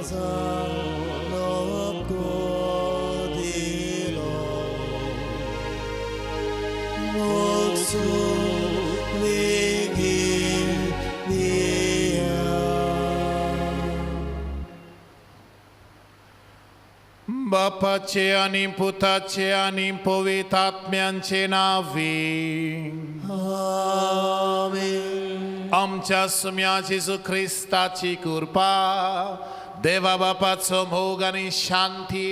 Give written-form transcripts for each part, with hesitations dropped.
जालो दिलो मोगसून लेगीत दिया. बापाचे आनी पुताचे आनी पवित्र आत्म्यांचे नांवे. आमेन. आमच्या सुम्या जेजू क्रिस्ताची कृपा, देवा बापाचो मोग आनी शांती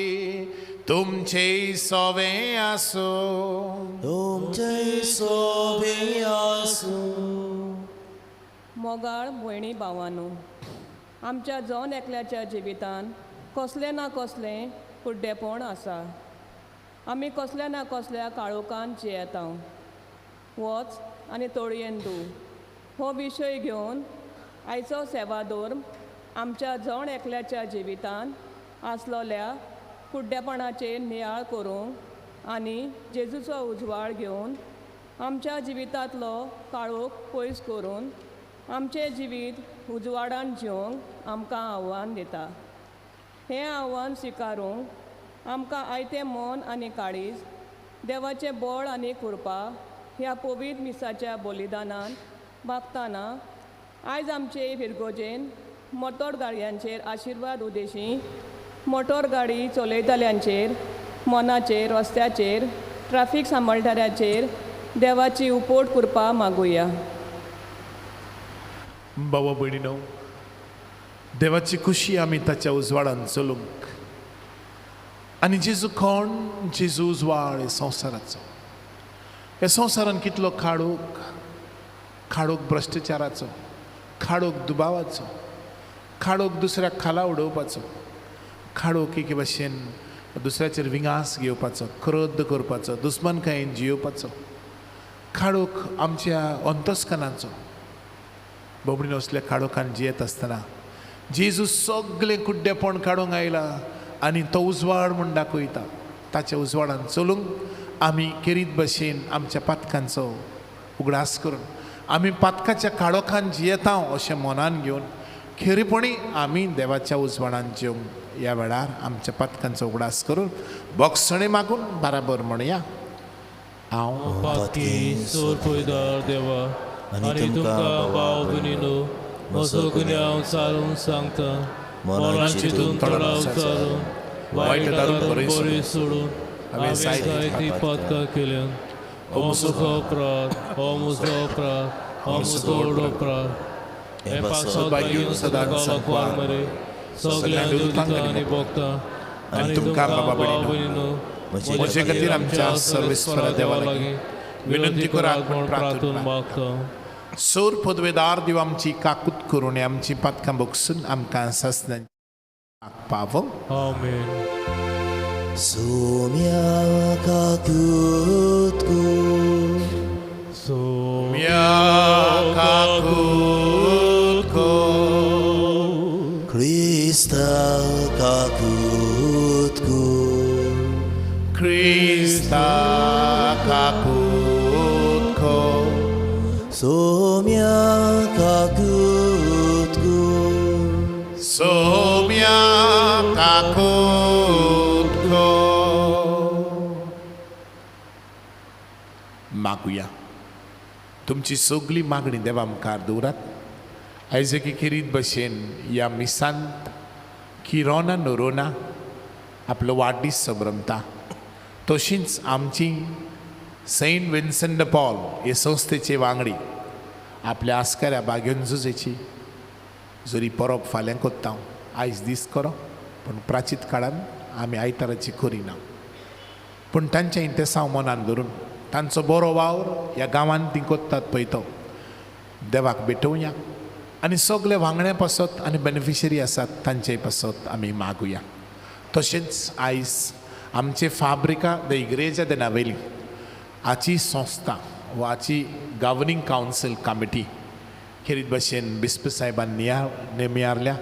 तुमचे सोवे आसूं. तुमचे सोबे आसूं. मोगाळ भयणी भावानू, आमच्या जण एकल्याच्या जिवितान कसलें ना कसलें कुड्डेपण आसा. आमी कसल्या ना कसल्या काळोखान जियेता. वच आनी तोळयेन तूं हो विशय घेवन आयचो सेवाधर्म आमच्या जण एकल्याच्या जिवितान आसलोल्या कुड्डेपणाचेर नियाळ करूंक आनी जेजूचो उजवाड घेवन आमच्या जिवितांतलो काळोख पयस करून आमचें जिवीत उजवाडान जिवंक आमकां आव्हान दिता. हें आव्हान स्विकारूंक आमकां आयतें मन आनी काळीज, देवाचें बळ आनी कृपा ह्या पवित्र मिसाच्या बलिदानान मागतना आयज आमचे फिरगोजेन मोटोर गाडयांचेर आशिर्वाद उदेशी मोटोर गाडी चलयतल्यांचेर, मनाचेर, रस्त्याचेर, ट्राफीक सांबाळटऱ्याचेर देवाची उपोट कृपा मागुया. बाबा भयणीनो, देवाची खुशी आमी ताच्या उजवाडान चलूंक आनी जेजू कोण? जेजू उजवाड हे संवसाराचो. ह्या संवसारान कितलो काळोख, काळोख भ्रश्टाचाराचो, काळोख दुबावाचो, काळोख दुसऱ्याक खाला उडोवपाचो, काळोख एके भाशेन दुसऱ्याचेर विंगास घेवपाचो, क्रोध करपाचो, दुस्मानकायेन जियोवपाचो, काळोख आमच्या अंतस्कनाचो. बोबडीन असल्या काळोखान जियेत आसतना जेजू सगळें कुड्डेपण काडूंक आयला आनी तो उजवाड म्हूण दाखयता. ताच्या उजवाडान चलूंक आमी केरीत भशेन आमच्या पातकांचो उगडास करून आमी पातकाच्या काळोखान जियेता अशें मनान घेवन खेरीपणी आमी देवाच्या उजवाडान जिवंक ह्या वेळार आमच्या पातकांचो उगडास करून बोगसणे मागून बराबर म्हणया. हांव पातकी सोर पयदार देवा, आनी तुमकां भाव भयणीनो म्हजो गुन्यांव चालून सांगता, मनान चिंतून तोंडान चालून वायट बरी सोडून हांवें जायतीं पातकां केल्यान. हो म्हजो अपराध, हो म्हजो अपराध, हो म्हजो व्हड अपराध. हें पासत भाग्यून सदांच सांकवार मरे सगळ्या दुतांक आनी भोगता आनी तुमकां भाव भयणीनो म्हजे खातीर आमच्या सर्वेस्वरा देवा लागीं विनंती करात म्हूण प्रार्थना मागता. सोर पदवेदार देव आमची काकूत करून आमची पातकां बगसून आमकां सासणां पावो. आमेन. सुम्या काकूत कर, सोम्या काकूत कर, क्रिस्ता काकूत कर, क्रिस्ता काकूत कर, सोम्या काकूत कर, सोम्या काकूत कर. मागुया. तुमची सगळी मागणी देवा मुखार दवरात. आयज एके खेरीत भशेन ह्या मिसांत किरोना नोरोना आपलो वाडदीस संभ्रमता, तशींच आमची सेंट विन्संट पॉल हे संस्थेचे वांगडी आपल्या आस्कऱ्या बाग्योन जुजेची जरी परब फाल्यां कोत्ता, आयज दीस करो, पूण प्राचीत काळान आमी आयताराची करिना, पूण तांच्या इंतेसांव मनान धरून तांचो बरो वावर ह्या गांवांत ती कोत्तात पळय तो देवाक भेटोवया आनी सगळे वांगड्या पासत आनी बेनिफिशरी आसात तांचे पासत आमी मागुया. तशेंच आयज आमचे फाब्रिका the इग्रेजा the Navelim हाची संस्था वा हाची गवर्निंग कावन्सील कमिटी खेरीत भशेन बिस्प साहेबान निया नेमियारल्या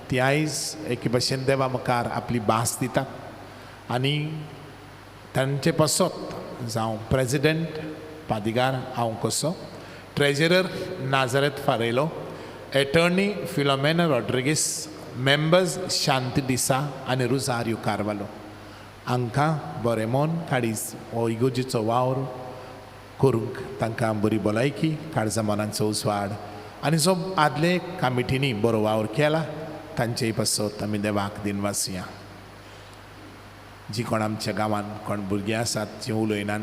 ती आयज एके भशेन देवा मुखार आपली भास दिता आनी तांचे पासत जावं प्रेजिडेंट पादिगार हांव कसो, treasurer Nazareth Farelo, attorney Filomena Rodrigues members Shanti D'Sa आनी रुजारियो कारवालो हांकां बरें मन काडीस हो इगोर्जीचो वावर करूंक तांकां बरी भलायकी काळजा मनांचो उजवाड आनी जो आदले कामिटींनी बरो वावर केला तांचेय पासत आमी देवाक दिनवासया. जी कोण आमच्या गांवांत कोण भुरगीं आसात जीं उलयनात,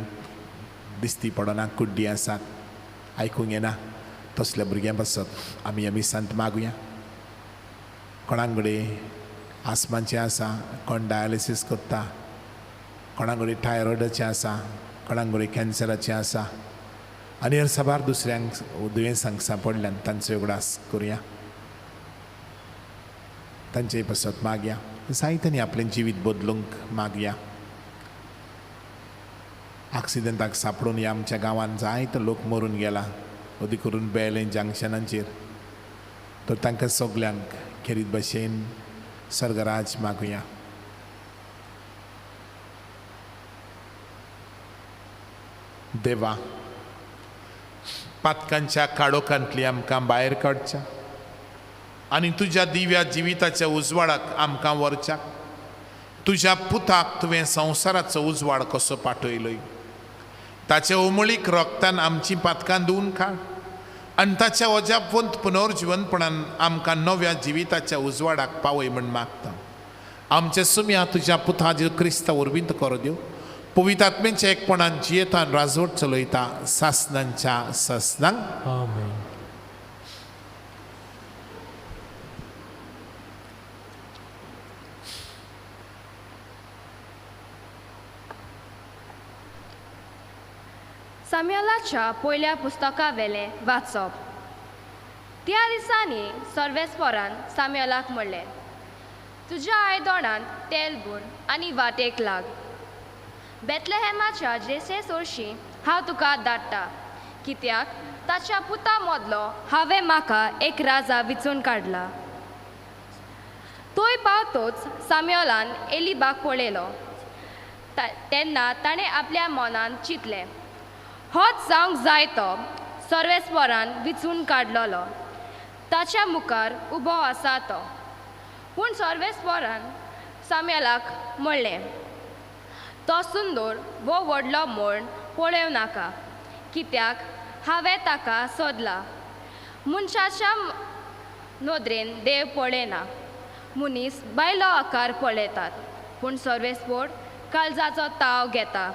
दिसती पडना, कुड्डी आसात, आयकूंक येना, तसल्या भुरग्यां पासत आमी ह्या मिसांत मागुया. कोणाक कडेन आसमाचें आसा, कोण डायलिसीस करता, कोणाक कडेन थायरॉयडाचें आसा, कोणाक कडेन कॅन्सराचें आसा आनी ह्या साबार दुसऱ्यांक दुयेंसांक सांपडल्यान तांचो उगडास करुया, तांचे पासत मागया. जायत्यांनी आपलें जिवीत बदलूंक मागया. एक्सिडंटाक सांपडून ह्या आमच्या गांवांत जायतो लोक मरून गेला, अदीक करून बेलें जंक्शनाचेर, तर तांकां सगल्यांक खेरीत भशेन सर्गराज मागुया. देवा, पातकांच्या काळोखांतली आमकां भायर काडच्या आनी तुज्या दिव्या जिविताच्या उजवाडाक आमकां व्हरच्या. तुज्या पुताक तुवें संवसाराचो उजवाड कसो पाठयलोय, ताच्या उमळीक रक्तान आमचीं पातकां धुवन काड आनी ताच्या अजापवंत पुनर्जिवनपणान आमकां नव्या जिविताच्या उजवाडाक पावय म्हण मागता. आमच्या सुम्या तुज्या पुता जेजू क्रिस्ता वरवीं कर दिव. पवित्र आत्म्याच्या एकपणान जियेतान राजवट चलयता सासनांच्या सासनांक. आमेन. साम्युएलाच्या पयल्या पुस्तका वेलें वाचप. त्या दिसांनी सर्वेस्परान साम्युएलाक म्हणलें, तुज्या आयदोणांत तेल भर आनी वाटेक लाग. बेतलेहेमाच्या जेसे सोरशी हांव तुका धाडटा, कित्याक ताच्या पुता मदलो हांवें म्हाका एक राजा विचून काडला. थंय पावतोच साम्युएलान एलिबाक पळयलो. तेन्ना ताणें आपल्या मनान चिंतलें, होच जावंक जाय तो सर्वेस्परान विचून काडलेलो, ताच्या मुखार उबो आसा तो. पूण सर्वेस्परान साम्युएलाक म्हणलें, तो सुंदर वो व्हडलो म्हूण पळोवं नाका, कित्याक हांवें ताका सोदला. मनशाच्या नदरेन देव पळयना, मनीस बायलो आकार पळयतात, पूण सर्वेस्पर काळजाचो ताव घेता.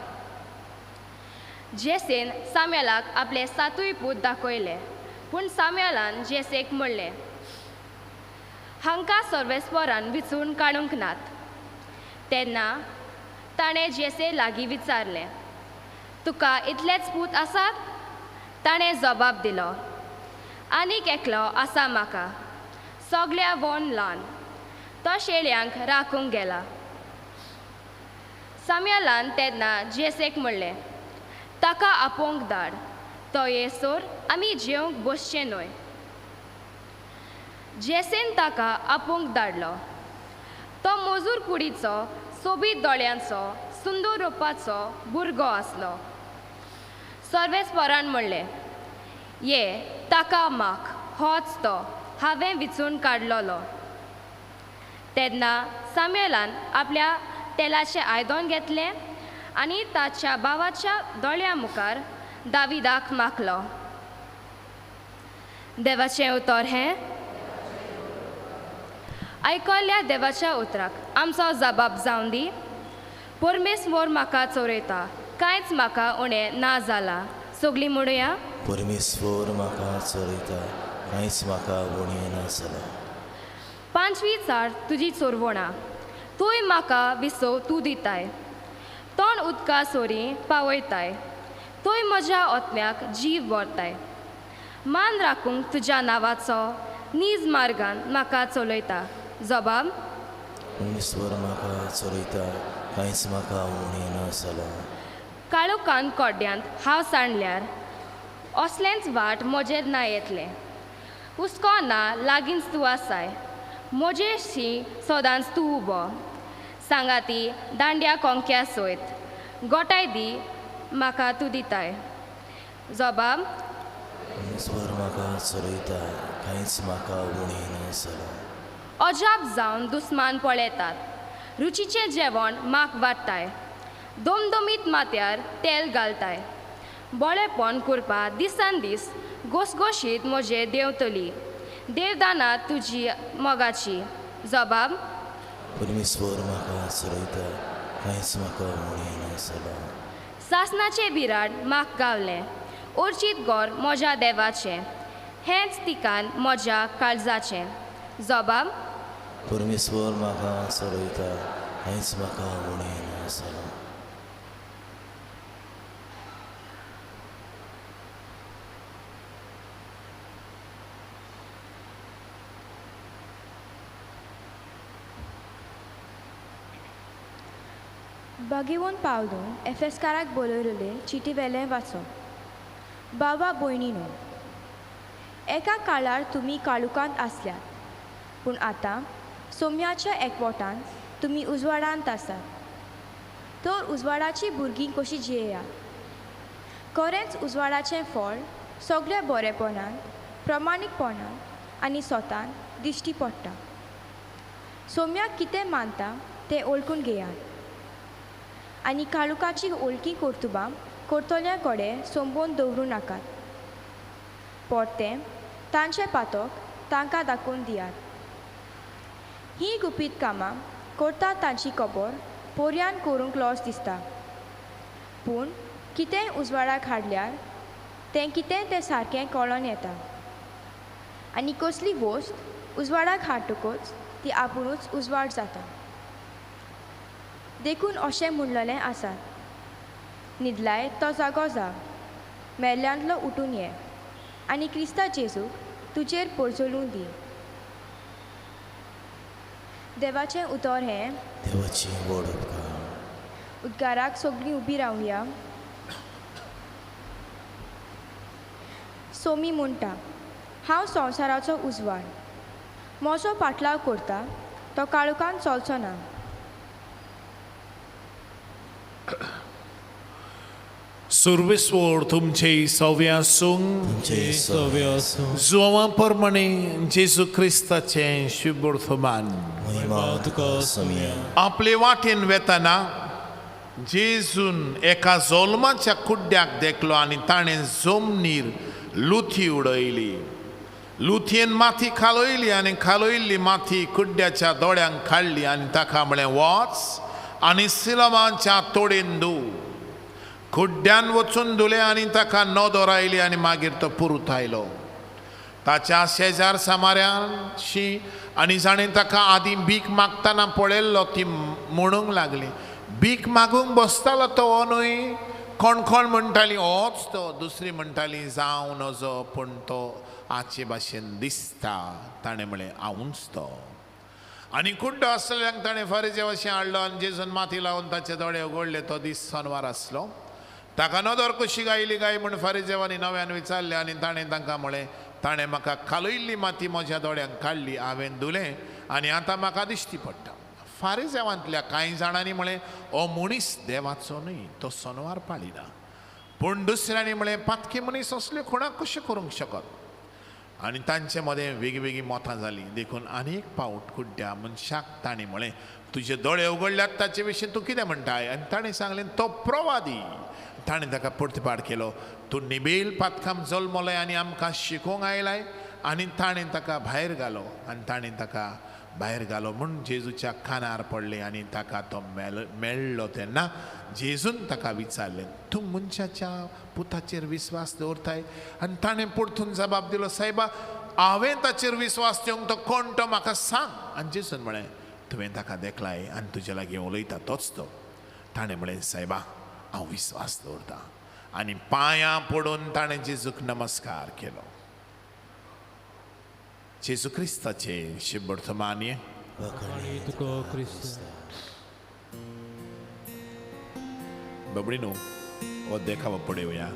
जेसेन साम्युएलाक आपले सातूय पूत दाखयले, पूण साम्युएलान जेसेक म्हणलें, हांकां सर्वेस्परान विचून काडूंक नात. तेन्ना ताणें जेसे लागीं विचारलें, तुका इतलेच पूत आसात? ताणें जबाब दिलो, आनीक एकलो आसा म्हाका, सगल्या वोन ल्हान, तो शेळयांक राखूंक गेला. साम्युएलान तेन्ना जेसेक म्हणलें, ताका आपोवंक धाड, तो येसर आमी जेवंक बसचें न्हय. जेसेन ताका आपोवंक धाडलो. तो मजूर कुडीचो, सोबीत दोळ्यांचो, सुंदर रुपाचो भुरगो आसलो. सर्वेस्परान म्हणलें, ये ताका माख, होच तो हांवें विचून काडलेलो. तेन्ना साम्युएलान आपल्या तेलाचें आयदन घेतलें आनी ताच्या भावाच्या दोळ्यां मुखार दाविदाक माखलो. देवाचें उतर हें. आयकल्ल्या देवाच्या उतराक आमचो जबाब जावन दी. परमेश्वर म्हाका चोरयता, कांयच म्हाका उणें ना जालां. सगलीं म्हणुया, परमेश्वर म्हाका चोरयता, कांयच म्हाका उणें ना जालां. पांचवी चार तुजी चोरवणां, तूंय म्हाका विसव तूं दिताय, तोंड उदका सोरी पावयताय, तूंय म्हज्या ओतम्याक जीव व्हरताय. मान राखूंक तुज्या नांवाचो नीज मार्गान म्हाका चलयता. जबाब, परमेश्वर म्हाका चलयता, कांयच म्हाका उणें ना जालां. काळोखान कोड्ड्यांत हांव सांडल्यार असलेंच वाट म्हजेर ना येतलें. हुस्को ना लागींच तूं आसाय, म्हजेशी सदांच तूं उबो. सांगाती दांड्या कोंक्या सयत गोठाय दी म्हाका तूं दिताय. जबाब, परमेश्वर म्हाका चलयता, कांयच म्हाका उणें ना जालां. अजाप जावन दुस्मान पळयतात. रुचीचें जेवण म्हाक वाडटाय, दोमदोमीत माथ्यार तेल घालताय. बरेपण करपा दिसान दीस घोसघोशीत म्हजें देंवतली देवदाना तुजी मोगाची. जबाब परमेश्वर म्हाका चलयता, कांयच म्हाका उणें नासला. सासनाचें बिराड म्हाका गावलें, अर्चीत गोर म्हज्या देवाचें, हेंच तिकान म्हज्या काळजाचें. जबाब परमेश्वर म्हाका चलयता, कांयच म्हाका उणें नासला. बागेवन पावलून एफेस्काराक बोलयलेले चिटी वेलें वाचो. बाबा भयणीनो, एका काळार तुमी काळुकांत आसल्यात, पूण आतां सोम्याच्या एकवटान तुमी उजवाडांत आसात. तर उजवाडाची भुरगीं कशीं जियेयात. खरेंच उजवाडाचें फळ सगळ्या बरेपणांत, प्रमाणीकपणांत आनी स्वतान दिश्टी पडटा. सोम्याक कितें मानता तें वळखून घेयात आनी काळुकाची ओळखी कर्तुबां करतल्या कडेन सोंपोवन दवरूं नाकात. परतें तांचें पातक तांकां दाखोवन दियात. हीं गुपीत कामां करता तांची खबर पोरयान करूंक लॉस दिसता, पूण कितेंय उजवाडाक हाडल्यार तें कितें तें सारकें कळोन येता आनी कसली वस्त उजवाडाक हाडटकच ती आपुणूच उजवाड जाता. देखून अशें म्हणलेलें आसा, न्हिदलाय तो जागो जा, मेल्ल्यांतलो उठून ये आनी क्रिस्ता जेजूक तुजेर पोरजोलूं दी. देवाचें उतर हें. देवाची व्हड उपकार. उद्गाराक सगळीं उबी रावया. सोमी म्हणटा, हांव संवसाराचो उजवाड, म्हजो पाटलाव करता तो काळोखान चलचो ना. सुर्वेस्वर तुमचे सव्या आसूं, जुवां प्रमाणे जेजू क्रिस्ताचें शुभवर्तमान. आपले वाटेन वेतना जेजून एका जोल्माच्या कुड्ड्याक देखलो आनी ताणें जमनीर लुथी उडयली. लुथयेन माती खालयली आनी खालयल्ली माती कुड्ड्याच्या दोळ्यांक काडली आनी ताका म्हळें, वच आनी सिलमाच्या तोडेन धू. कुड्ड्यान वचून धुलें आनी ताका नदर आयली आनी मागीर तो पुरूत आयलो. ताच्या शेजार सामाऱ्यांशी आनी जाणें ताका आदीं भीक मागतना पळयल्लो ती म्हणूंक लागली, भीक मागूंक बसतालो तो हो न्हय? कोण कोण म्हणटाली होच तो, दुसरी म्हणटाली जावं नजो, पूण तो आजचे भाशेन दिसता. ताणें म्हळें, हांवूच तो. आनी कुड्डो आसलेल्यांक ताणें फारीजे वशीं हाडलो आनी जेजून माती लावन ताचे दोळे उगडले. तो दीस सनवार आसलो. ताका नदर कशी गायली काय म्हूण फारीजेवांनी नव्यान विचारलें आनी ताणें तांकां म्हळें, ताणें म्हाका खालयल्ली माती म्हज्या दोळ्यांक काडली, हांवें धुलें आनी आतां म्हाका दिश्टी पडटा. फारीजेवांतल्या कांय जाणांनी म्हळें, हो मनीस देवाचो न्हय, तो सनवार पाळिना. पूण दुसऱ्यांनी म्हळें, पातकी मनीस असल्यो खुणाक कशें करूंक शकत? आनी तांचे मदें वेगवेगळीं मतां जालीं. देखून आनी एक पावट कुड्ड्या मनशाक ताणें म्हळें, तुजे दोळे उगडल्यात ताचे विशीं तूं कितें म्हणटाय? आनी ताणें सांगलें, तो प्रवादी. ताणें ताका प्रतिपाड केलो, तूं निबेल पातकाम जल्मलोय आनी आमकां शिकोवंक आयलाय. आनी ताणें ताका भायर घालो. आनी ताणें ताका भायर घालो म्हूण जेजूच्या कानार पडलें आनी ताका तो मेळ्ळो. तेन्ना जेजून ताका विचारलें, तूं मनशाच्या पुताचेर विस्वास दवरताय? आनी ताणें परतून जबाब दिलो, सायबा, हांवें ताचेर विस्वास दिवंक तो कोण तो म्हाका सांग. आनी जेजून म्हळें, तुवें ताका देखलाय आनी तुजे लागीं उलयता तोच तो. ताणें म्हळें, सायबा, हांव विस्वास दवरता. आनी पांयां पडून ताणें जेजूक नमस्कार केलो. जेजू क्रिस्ताचे शुभवर्तमान. बाबडीनो, हो देखावो पळोवया.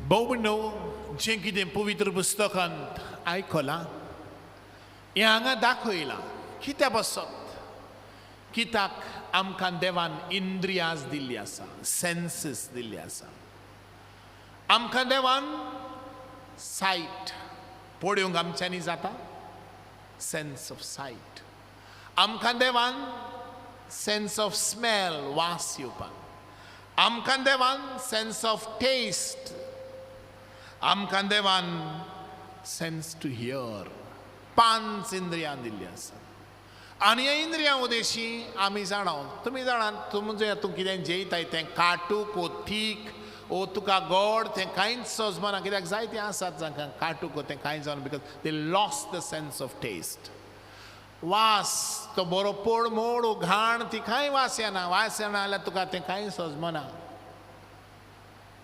भोव जें कितें पवित्र पुस्तकांत आयकलां हें हांगा दाखयलां. कित्या पासत? कित्याक आमकां देवान इंद्रियां दिल्ली आसा, सेन्सीस दिल्ली आसा. आमकां देवान सायट पळोवंक आमच्यांनी जाता, सेन्स ऑफ सायट. आमकां देवान सेन्स ऑफ स्मेल, वास येवपाक. आमकां देवान सेन्स ऑफ टेस्ट. आमकां देवान सेन्स टू here. 5 इंद्रियां दिल्ली आसा आनी ह्या इंद्रियां उदेशी आमी जाणा. तुमी जाणात, तुमचें तूं कितें जेयताय तें काटूक ओ तीक ओ तुका गोड तें कांयच सोजमना. कित्याक जायतीं आसात जांकां काटूक तें कांय जावना, because they lost the sense of taste. वास तो बरो पोड मोड घाण ती कांय वास येना, वास येना जाल्यार तुका तें कांय सोजमना.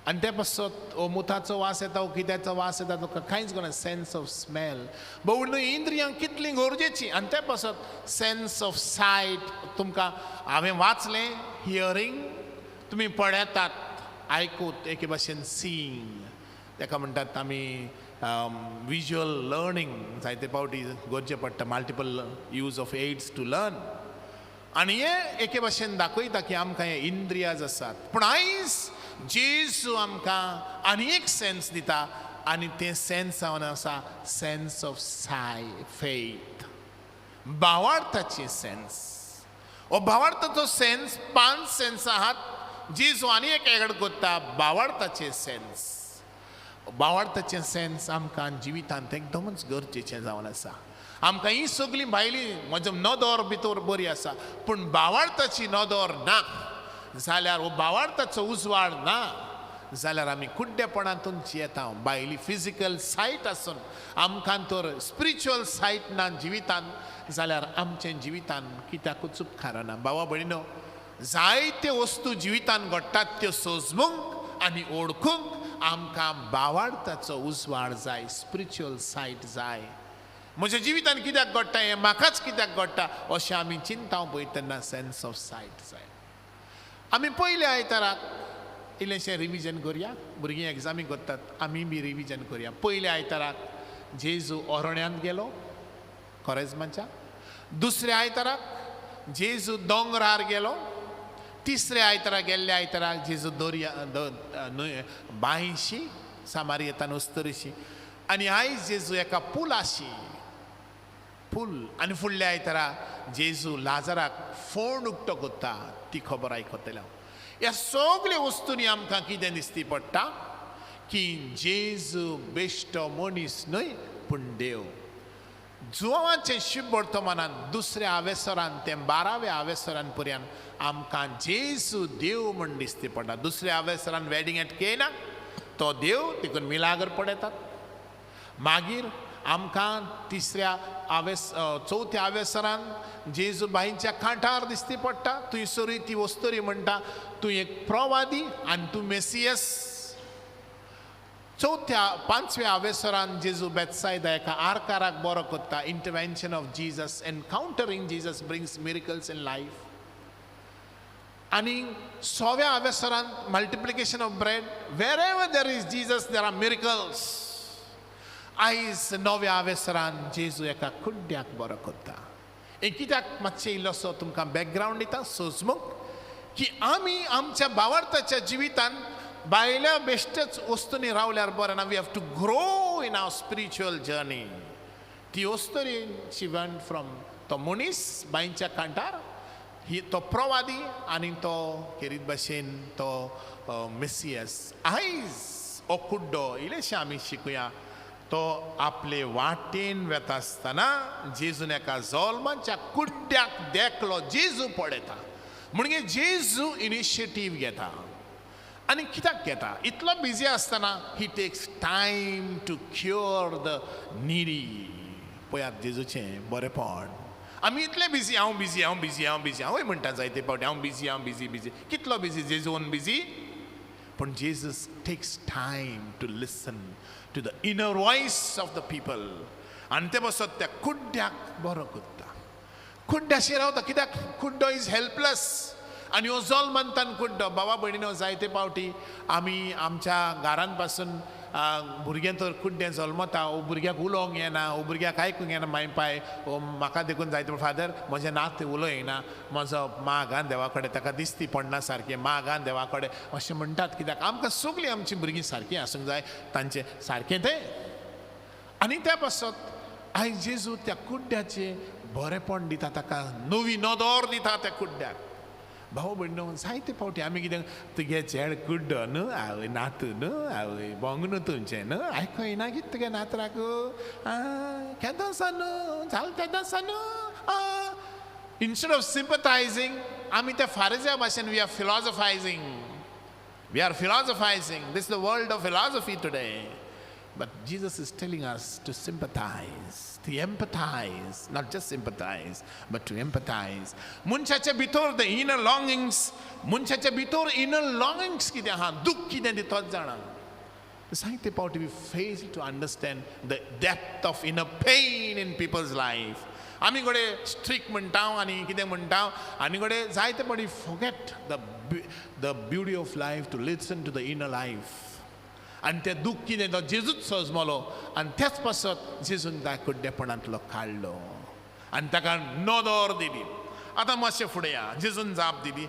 आनी ते पासत ओ मुताचो वास येता, ओ कित्याचो वास येता, तुका कांयच कळना, सेन्स ऑफ स्मेल. भोव न्हय इंद्रियां कितलीं गरजेचीं. आनी ते पासत सेन्स ऑफ सायट तुमकां हांवें वाचलें, हियरींग तुमी पळयतात, आयकूत एके भाशेन सींग ताका म्हणटात आमी विज्युअल लर्नींग. जायते फावटी गरजे पडटा multiple use of aids to learn. आनी हें एके भाशेन दाखयता की आमकां हे इंद्रियां आसात. पूण आयज जेजू आमकां आनी एक सेन्स दिता आनी तें सेन्स जावन आसा सेन्स ऑफ साय फेथ, भावार्थाची सेन्स. हो भावार्थाचो सेन्स, 5 सेन्स आहात. जेजू आनी एक एड करता, भावार्थाचें सेन्स. भावार्थाचें सेन्स आमकां जिवितांत एकदमच गरजेचें जावन आसा. आमकां ही सगळीं भायली म्हजो नदर भितर बरी आसा, पूण भावार्थाची नदर ना जाल्यार, हो भावार्थाचो उजवाड ना जाल्यार आमी कुड्डेपणांतून जियेता. भायली फिजिकल सायट आसून आमकां तर स्पिरिच्युअल सायट ना जिवितांत जाल्यार आमचें जिवितान कित्याकूच उपकारना. भावा भयणीनो, जायते वस्तू जिवितान घडटात त्यो सोजमूंक आनी ओळखूंक आमकां भावार्थाचो उजवाड जाय, स्पिरिच्युअल सायट जाय. म्हज्या जिवितान कित्याक घडटा हें, म्हाकाच कित्याक घडटा अशें आमी चिंता पळय तेन्ना सेन्स ऑफ सायट जाय. आमी पयल्या आयताराक इल्लेंशें रिविजन करया. भुरगीं एग्जामी करतात, आमी बी रिविजन करया. पयल्या आयताराक जेजू ओरण्यांत गेलो कोरेजमाच्या. दुसऱ्या आयताराक जेजू दोंगरार गेलो. तिसऱ्या आयताराक गेल्ल्या आयताराक जेजू दर्या न्हंय बांयशी सामारियेतान उस्तरीशी. आनी आयज जेजू एका पुलाशी पूल. आनी फुडल्या आयतारा जेजू लाजराक फोंड उक्तो करता ती खबर आयकतले. ह्या सगल्या वस्तूंनी आमकां कितें दिसती पडटा की जेजू बेश्टो मनीस न्हय पूण देव. जुवांचें शुभ वर्तमानान दुसऱ्या आवेसरान तें 12व्या आवेसरान पर्यंत आमकां जेजू देव म्हण दिसती पडटा. दुसऱ्या आवेसरान वेडिंग एट केना तो देव तिकून मिलागर पडयतात. मागीर आमकां तिसऱ्या आवेस चवथ्या आवेसरान जेजू बांयच्या कांठार दिसती पडटा. थंयसरूय ती वस्तुरी म्हणटा तूं एक प्रवादी आनी तूं मेसियस. चवथ्या पांचव्या आवेसरान जेजू बेतसायदा एका आरकाराक बरो करता. Intervention of Jesus, encountering Jesus brings miracles in life. आनी सव्या आवेसरान multiplication of bread. Wherever there is Jesus there are miracles. आयज नव्या आवेसरान जेजू एका कुड्ड्याक बरो करता. हें कित्याक मातशें इल्लोसो तुमकां बॅकग्रावंड दिता सोजमूंक की आमी आमच्या भावार्थाच्या जिवितान भायल्या बेश्टेच वस्तूंनी रावल्यार बरें ना. We have to grow in our spiritual journey. ती वस्तुरी शी वेंट फ्रॉम तो मनीस बांयच्या कांठार, ही तो प्रवादी आनी तो खेरीत भाशेन तो मेसियस. आयज हो कुड्डो इल्लेशें आमी शिकुया. तो आपले वाटेन वेता आसतना जेजून एका जल्माच्या कुड्ड्याक देखलो. जेजू पळयता म्हणजे जेजू इनिशिएटीव घेता. आनी कित्याक घेता? इतलो बिजी आसतना he takes time to cure the needy. पळयात जेजूचें बरेपण. आमी इतले बिजी, हांव बिजी, हांव बिजी, हांव बिजी, हांवूय म्हणटा जायते फावटी हांव बिजी, हांव बिजी बिजी. कितलो बिजी? जेजून बिजी. पूण Jesus takes time to listen to the inner voice of the people. आनी ते बसत त्या कुड्ड्याक बरो करता. कुड्ड्याशी रावता कित्याक कुड्डो is helpless. आनी हो जल्मंतान कुड्डो. बाबा भयणीनो, जायते पावटी आमी आमच्या घरान पासून भुरगें तर कुड्डें जल्मता, ओ भुरग्याक उलोवंक येना, ओ भुरग्याक आयकूंक येना, माय पाय ओ म्हाका देखून जायते फादर म्हजें नातें उलोयना, म्हजो मागान देवा कडेन ताका दिसती पडना सारकें, मागान देवा कडेन अशें म्हणटात. कित्याक आमकां सगळीं आमचीं भुरगीं सारकीं आसूंक जाय, तांचें सारकें तें. आनी त्या पासत आयज जेजू त्या कुड्ड्याचें बरेंपण दिता, ताका नवी नदर दिता त्या कुड्ड्याक. भाव भयणो, जायते फावटी आमी कितें तुगे चेड कुड्डो न्हू, आवय नातू न्हू, आवय बोंग न्हू तुमचें न्हू, आयको येना कितें तुगे नातराक, केदो आसा न्हू, जालें तेदो आसा न्हू. इन्स्टेड ऑफ सिंपथायझींग आमी त्या फारिज्या भाशेन we are philosophizing, we are philosophizing. This the world of philosophy today. But Jesus is telling us to sympathize, to empathize, not just sympathize, but to empathize. मनशाच्या भितर the inner longings, मनशाच्या भितर inner longings कितें आहा, दुख्ख कितें तें तोच जाणा. जायते फावटी we fail to understand the depth of inner pain in people's life. आमी घडये स्ट्रिक्ट म्हणटा आनी कितें म्हणटा, आनी घडये जायते फावटी forget the beauty of life, to listen to the inner life. आनी तें दूख कितें तो जेजूच सजमलो आनी त्याच पासत जेजून त्या कुड्डेपणांतलो काडलो आनी ताका नदर दिली. आतां मातशें फुडें या, जेजून जाप दिली,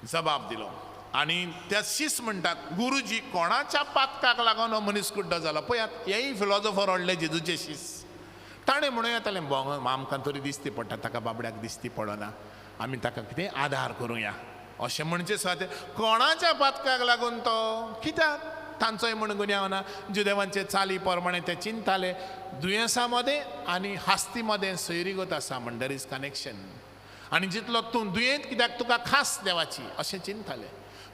जबाब दिलो आनी त्या शीस म्हणटात, गुरुजी कोणाच्या पातकाक लागून हो मनीस कुड्डो जालो? पळयात, हेय फिलॉजॉफर व्हडले जेजूचे शीस. ताणें म्हणूं येतालें, बोंग आमकां तरी दिसती पडटा, ताका बाबड्याक दिसती पडना, आमी ताका कितें आदार करुया अशें म्हणचें सुवातेर कोणाच्या पातकाक लागून तो कित्याक तांचोय म्हण गुन्यांव ना. जुदेवांचे चाली प्रमाणे ते चिंताले, दुयेंसा मदें आनी हास्ती मदें सोयरीगत आसा म्हण, there is connection. आनी जितलो तूं दुयेंत कित्याक तुका खास देवाची अशें चिंताले.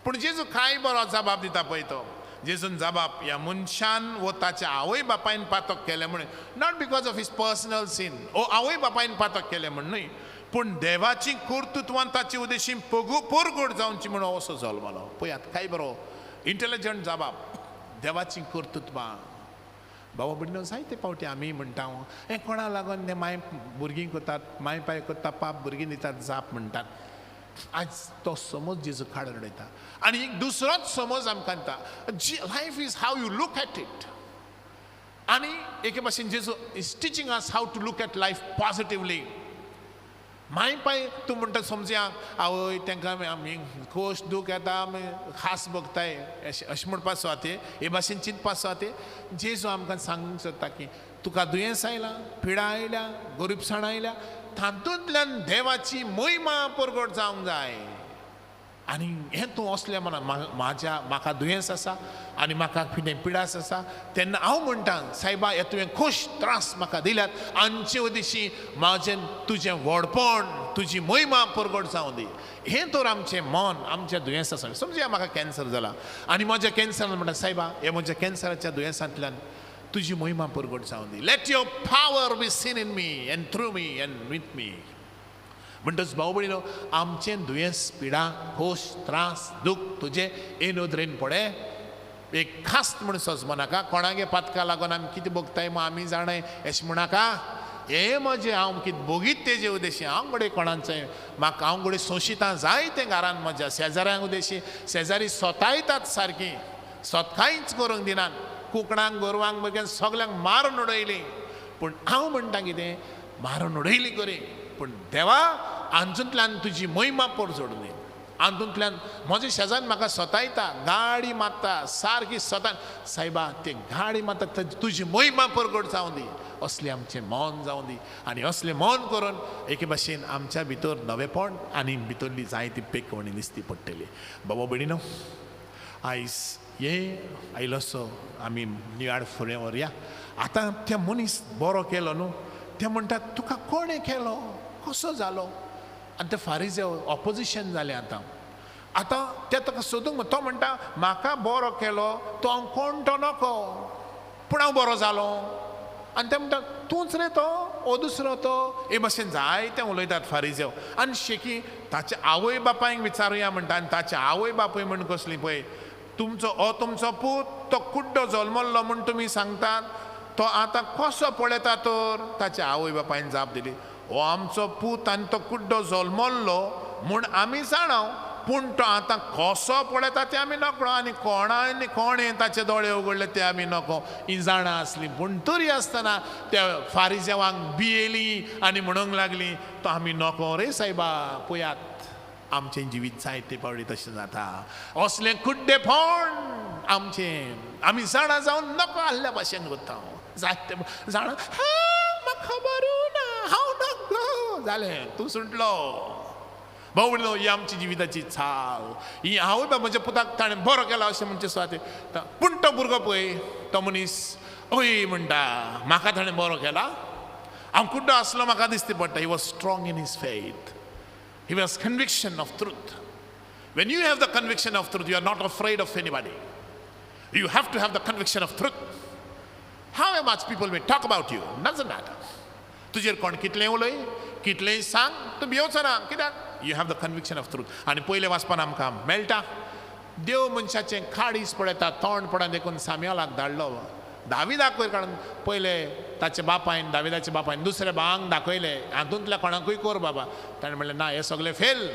पूण जेजू कांय बरो जबाब दिता पळय तो. जेजून जबाब ह्या मनशान वो ताच्या आवय बापायन पातक केलें म्हण, not because of his personal sin, वो आवय बापायन पातक केलें म्हण न्हय, पूण देवाची कर्तृत्वान ताचे उद्देशी परगट जावची म्हण असो जल्मलो. पळयात काय बरो इंटेलिजंट जबाब, देवाची कर्तृत्वां. बाबा भयणीनो, जायते फावटी आमी म्हणटा हें कोणा लागून तें माय भुरगीं करतात, माय पाय करता पाप, भुरगीं दितात जाप म्हणटात. आज तो समज जेजू काडून उडयता आनी एक दुसरोच समज आमकां दिता, life is how you look at it. आनी एके भाशेन जेजू is teaching us how to look at life positively. My पाय तूं म्हणटा समजया, आवय तांकां आमी खोश दूख येता, आमी खास भोगताय अशें अशें म्हणपा सुवाते, हे भाशेन चिंतपा सुवाते जेजू आमकां सांगूंक सोदता की तुका दुयेंस आयलां, पिडा आयल्या, गरिबसाण आयल्या, तातूंतल्यान देवाची महिमा परगट जावंक जाय. आनी हें तूं असलें म्हणा, म्हाज्या म्हाका दुयेंस आसा आनी म्हाका कितें पिडास आसा, तेन्ना हांव म्हणटा सायबा हे तुवें खोश त्रास म्हाका दिल्यात, आमचे उदेशी म्हाजें तुजें व्हडपण, तुजी महिमा परगट जावं दी. हें तर आमचें मन आमच्या दुयेंसा सांग. समजुया म्हाका कॅन्सर जाला आनी म्हज्या कॅन्सरान म्हणटा सायबा हे म्हज्या कॅन्सराच्या दुयेंसांतल्यान तुजी महिमा परगट जावं दी. Let your power be seen in me and through me and with me. म्हणटच भाव भयणीनो, आमचें दुयेंस, पिडा, खोश, त्रास, दूख तुजें हे नदरेन पळय एक खास म्हण सजमनाका. कोणागे पातका लागून आमी कितें भोगताय म्हूण आमी जाणाय अशें म्हणनाका. हें म्हजें हांव कितें भोगीत तेजे उद्देशी हांव घडये कोणाचें म्हाका हांव घडये सोंशितां जायतें घरान म्हज्या शेजाऱ्यांक उद्देशी, शेजारी सोतायतात सारकीं, सोत कांयच करूंक दिनात, कुकडांक गोरवांक भुरग्यांक सगल्यांक मारून उडयलीं. पूण हांव म्हणटा कितें, मारून उडयली करी, पूण देवा हातूंतल्यान तुजी महिमा परजोडून दी. हातूंतल्यान म्हजे शेजान म्हाका सतायता, गाडी मारता सारकी सता, सायबा ते गाडी मारता तुजी महिमा परगट जावं दी. असलें आमचें मन जावं दी आनी असलें मन करून एके भाशेन आमच्या भितर नवेपण आनी भितरली जायती पेकवणी दिसती पडटली. बाबा भयणीनो, आयज हे आयलोसो आमी नियाळ फुडें व्हरया. आतां त्या मनीस बरो केलो न्हू, ते म्हणटात तुका कोणें केलो, कसो जालो? आनी ते फारिजे ऑपोजिशन जालें. आतां आतां ते ताका सोदूंक तो म्हणटा म्हाका बरो केलो तो हांव कोण तो नको, पूण हांव बरो जालो. आनी ते म्हणटा तूंच रे तो, ओ दुसरो तो. हे भाशेन जायते उलयतात फारिजेव. आनी शेकी ताच्या आवय बापायक विचारुया म्हणटा. आनी ताच्या आवय बापूय म्हण कसली पळय, तुमचो हो तुमचो पूत तो कुड्डो जल्मल्लो म्हूण तुमी सांगतात, तो आतां कसो पळयता तर? ताच्या आवय बापायन जाप दिली, हो आमचो पूत आनी तो कुड्डो जल्मल्लो म्हूण आमी जाणाव, पूण तो आतां कसो पळयता तें आमी नकळो आनी कोणान कोणें ताचे दोळे उगडले ते आमी नको. ही जाणां आसली, पूण तरी आसतना त्या फारिजेवांक भियेली आनी म्हणूंक लागली तो आमी नको रे सायबा. पळयात आमचें जिवीत जायते फावटी तशें जाता. असलें कुड्डेपण आमचें, आमी जाणां जावन नको आहल्या भाशेन करता. जायते जाणां हा म्हाका खबरू ना, हांव नको जालें, तूं सुटलो. भाऊ म्हणलो ही आमची जिविताची चाल. ही हांवूय बा म्हज्या पुताक ताणें बरो केला अशें म्हणचें सुवातेर, पूण तो भुरगो पळय तो मनीस अय म्हणटा म्हाका ताणें बरो केला, हांव कुड्डो आसलो म्हाका दिसती पडटा. He was strong in his faith. He was conviction of truth. When you have the conviction of truth, you are not afraid of anybody. You have to have the conviction of truth. How much people may talk about you, doesn't matter. तुजेर कोण कितलें उलय कितलेंय सांग, तूं भियोचो ना. कित्याक? You have the conviction of truth. आनी पयलें वाचपान आमकां मेळटा, देव मनशाचें काळीज पळयता, तोंड पळयता. देखून साम्यालाक धाडलो दाविदाक वयर काडून. पयले ताच्या बापायन, दाविदाच्या बापायन दुसऱ्या भावांक दाखयले, हातूंतल्या कोणाकूय कर बाबा. ताणें म्हणलें ना, हे सगळे फेल.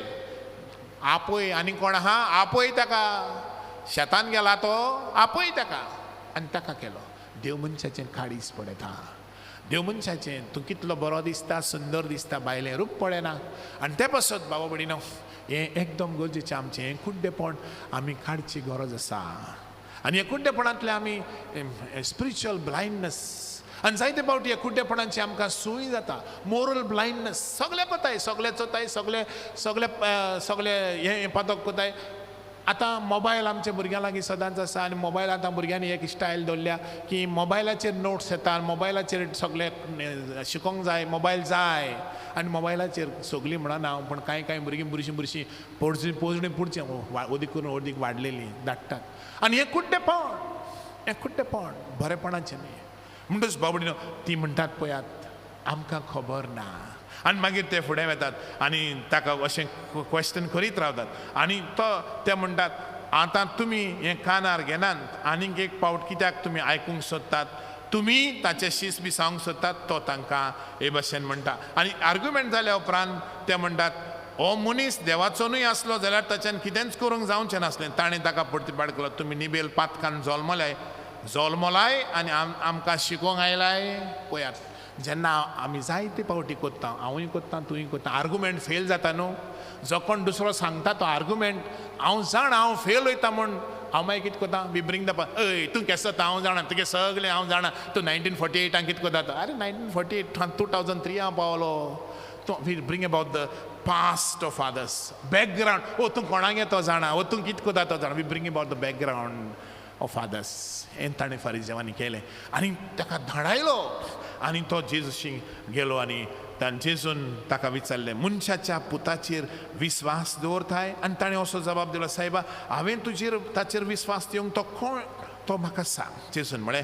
आपय आनी कोण आहा, आपय ताका, शेतान गेला तो, आपय ताका. आनी ताका केलो. देव मनशाचें काळीज पळयता. देव मनशाचें तूं कितलो बरो दिसता, सुंदर दिसता, बायलें रूप पळयना. आनी तें पासत बाबा भयणीनो हें एकदम गरजेचें. आमचें हें कुड्डेपण आमी काडची गरज आसा. आनी ह्या कुड्डेपणांतलें आमी स्पिरिच्युअल ब्लायंडनस, आनी जायते फावटी ह्या कुड्डेपणांची आमकां सूय जाता, मोरल ब्लायंडनस. सगळें कोताय, सगळें चोताय, सगळें सगळें सगळें हें पातक कोताय. आतां मोबायल आमच्या भुरग्यां लागीं सदांच आसा. आनी मोबायल आतां भुरग्यांनी एक स्टायल दवरल्या की मोबायलाचेर नोट्स येता, मोबायलाचेर सगळें शिकोंक जाय, मोबायल जाय. आनी मोबायलाचेर सगळीं म्हणना हांव, पूण कांय कांय भुरगीं बुरशीं बुरशीं पोडची पोजणी पुडचें अदीक करून अदीक वाडलेलीं धाडटात. आनी हें कुड्डेपण, हें कुड्डेपण बरेपणाचें न्ही. म्हणटच बाबडीनो ती म्हणटात पळयात आमकां खबर ना. आनी मागीर ते फुडें वेतात आनी ताका अशें क्वेश्चन करीत रावतात. आनी तो ते म्हणटात आतां तुमी हें कानार घेनात, आनीक एक पावट कित्याक तुमी आयकूंक सोदतात, तुमी ताचे शीस बी सांगूंक सोदतात. तो तांकां हे भाशेन म्हणटा. आनी आर्ग्युमेंट जाल्या उपरांत ते म्हणटात हो मनीस देवाचो न्हय आसलो जाल्यार ताच्यान कितेंच करूंक जावचें नासलें. ताणें ताका परतीपाट केलो, तुमी निबेल पातकान जल्मलाय जल्मलाय आनी आमकां शिकोवंक आयलाय. पळयात जेन्ना आमी जायते फावटी कोत्ता, हांवूय कोत्ता, तूंय कोत्ता, आर्गुमेंट फेल जाता न्हू. जो कोण दुसरो सांगता तो आर्गुमेंट हांव जाणा हांव फेल वयता म्हूण हांव मागीर कितें कोत्ता, we bring the अय तूं केसो जाता हांव जाणा, तुगे सगळें हांव जाणा, तूं 1948 कितें कोत्ता. अरे 1948 2003 हांव पावलो. तूं we bring about the past of others, background. ओ तूं कोणागे तो जाणा, ओ तूं कितें कोत्ता तो जाणा. We bring about the background of others. हें ताणें फारिजेवांनी केलें आनी ताका धाडायलो. आनी तो जेजूशी गेलो आनी जेजून ताका विचारलें मनशाच्या पुताचेर विस्वास दवरताय? आनी ताणें असो जबाब दिलो, सायबा हांवें तुजेर ताचेर विस्वास दिवंक तो कोण तो म्हाका सांग. जेजून म्हळें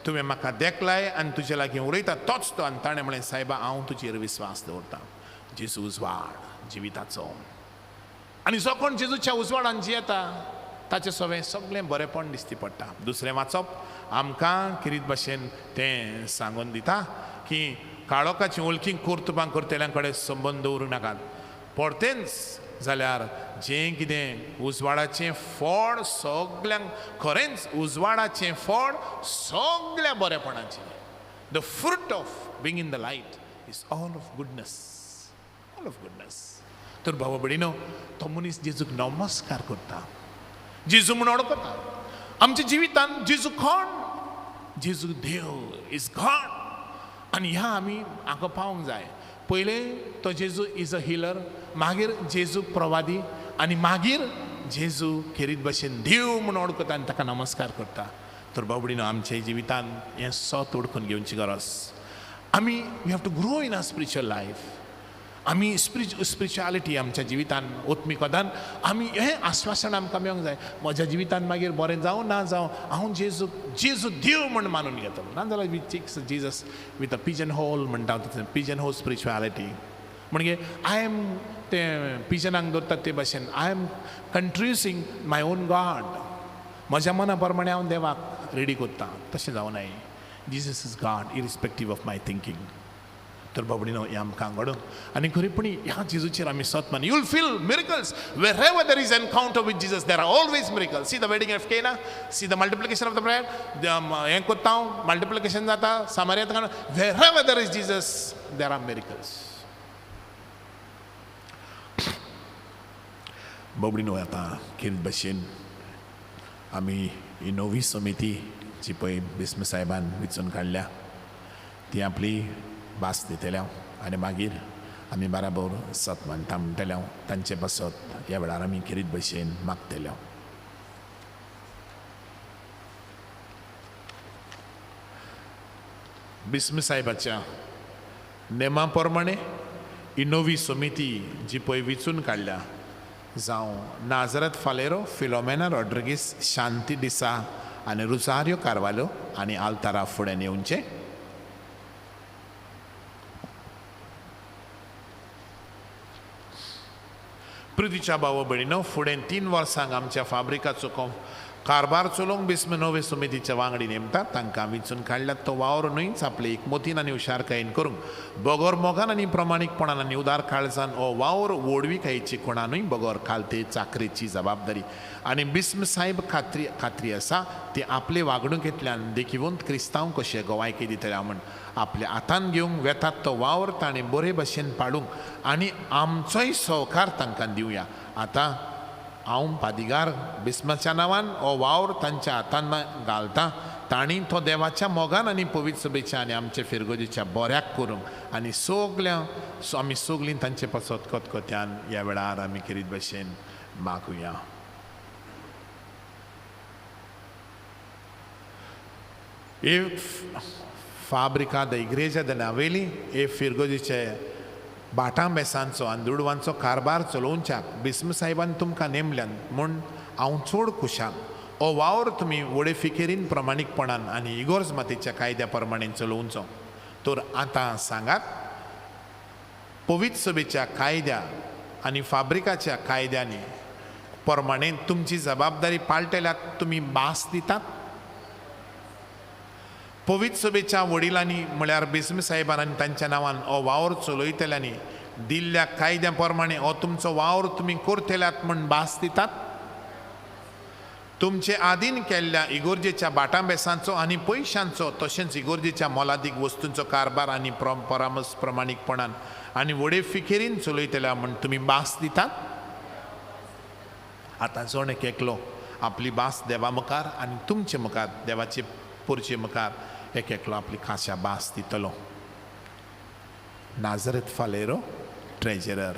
तुवें म्हाका देखलाय आनी तुजे लागीं उलयता तोच तो. आनी ताणें म्हळें सायबा हांव तुजेर विस्वास दवरता. जेजू उजवाड जिविताचो, आनी जो कोण जेजूच्या उजवाडान जियेता ताचें सगळें सगळें बरेंपण दिसती पडटा. दुसरें वाचप आमकां किरीत भाशेन तें सांगून दिता की काळोखाची वळखी कर्तुपां करतल्यां कडेन संबंद दवरूं नाकात, परतेंच जाल्यार जें कितें उजवाडाचें फळ सगल्यांक, खरेंच उजवाडाचें फळ सगल्या बरेपणाचें. The fruit of being in the light is all of goodness, all of goodness. तर भावा भयणीनो तो मनीस जेजूक नमस्कार करता, जेजू म्हूण वळखता. आमच्या जिवितान जेजू कोण? जेजू देव, is God. आनी ह्या आमी हांगा पावंक जाय. पयलें तो जेजू is a healer, मागीर जेजू प्रवादी, आनी मागीर जेजू खेरीत भाशेन देव म्हूण वळखता आनी ताका नमस्कार करता. तर बाबडीनो आमच्या जिवितान हें सत वळखून घेवची गरज. आमी we have to grow in our spiritual life. आमी स्पिरिच्युअलिटी आमच्या जिवितान आत्मिकतान आमी हें आस्वासन आमकां मेळोंक जाय. म्हज्या जिवितान मागीर बरें जावं ना जावं हांव जेजू जेजू देव म्हूण मानून घेतलो. ना जाल्यार we takes Jesus with a pigeon hole म्हणटा, पिजन होल स्पिरिच्युअलिटी. म्हणजे I am ते पिजनाक दवरतात ते भाशेन I am contriving my own God. म्हज्या मना प्रमाणे हांव देवाक रेडी करता. तशें जावं नाय. Jesus is God irrespective of my thinking. तर बाबडीनो ह्या आमकां घडून आनी खरेपणी ह्या जेजूचेर आमी सत मान. You will feel miracles wherever there is encounter with Jesus. There are always miracles. See the wedding of Cana, see the multiplication of the bread, हें करता हांव, मल्टिप्लिकेशन जाता सामारियांत. Wherever there is Jesus there are miracles. बाबडीनो आतां कितें भशेन आमी ही नवी समिती जी पळय बिस्म साहेबान विचून काडल्या ती आपली भास दितले आनी मागीर आमी बाराबर सत मानता म्हणटले तांचे पासत ह्या वेळार आमी खेरीत भशेन मागतले. बिस्म साहेबाच्या नेमा प्रमाणे ही नवी समिती जी पळय विचून काडल्या जावं नाजरत फालेरो, फिलोमेना रॉड्रिगीस, शांती डिसा आनी रुजारियो कार्वालो आनी आल्तारा फुडें येवचें. प्रितीच्या भाव भयणीनो, फुडें 3 वर्सांक आमच्या फाब्रिकाचो कारभार चलोवंक बिस्म नवे समितीच्या वांगडी नेमतात. तांकां विंचून काडल्यात तो वावर न्हयच आपले एकमतीन आनी हुशारकायेन करूंक, बगर मोगान आनी प्रमाणीकपणान आनी उदार काळजान हो वावर व्हडविकायेची कोणा न्हय बगर खालते चाकरेची जबाबदारी. आनी बिस्म साहेब खात्री खात्री आसा ती आपले वागणुकेंतल्यान देखिवंत क्रिस्तांव कशे गोवायकी दितले म्हूण आपल्या हातान घेवंक वेतात तो वावर ताणें बरे भशेन पाडूंक आनी आमचोय सहकार तांकां दिवया. आतां हांव पादिगार बिस्माच्या नांवान हो वावर तांच्या हातान घालता, तांणी तो देवाच्या मोगान आनी पवित्र सभेच्या आनी आमच्या फिरगोजेच्या बऱ्याक करूंक आनी सगल्या आमी सगलीं तांचे पासत खतखत्यान ह्या वेळार आमी खेरीत भशेन मागुया. एक फाब्रिका the इग्रेजा the Navelim हे फिरगोजेचे भाटां बेसांचो आनी दुडवांचो कारभार चलोवच्याक बिस्म साहेबान तुमकां नेमल्यान म्हूण हांव चड खुशाल. हो वावर तुमी व्हडे फिकेरीन प्रमाणीकपणान आनी इगोर्ज मातेच्या कायद्या प्रमाणे चलोवचो. तर आतां सांगात, पवित्र सभेच्या कायद्या आनी फाब्रिकाच्या कायद्यांनी प्रमाणे तुमची जबाबदारी पाळटल्यात तुमी भास दितात? पवित्र सभेच्या वडिलांनी म्हळ्यार बिस्म साहेबान आनी तांच्या नांवान हो वावर चलयतल्यांनी दिल्ल्या कायद्या प्रमाणे हो तुमचो वावर तुमी करतल्यात म्हूण भास दितात? तुमचे आदीन केल्ल्या इगोर्जेच्या भाटां-बेसांचो आनी पयशांचो तशेंच इगोर्जेच्या मोलादीक वस्तूंचो कारभार आनी परामस प्रमाणीकपणान आनी व्हडे फिकेरीन चलयतल्या म्हूण तुमी भास दितात? आतां जण एक एकलो आपली भास देवा मुखार आनी तुमचे मुखार देवाचे पोरचे मुखार एक एकलो आपली खाशा भास दितलो. नाजरेत फालेरो, ट्रेजरर.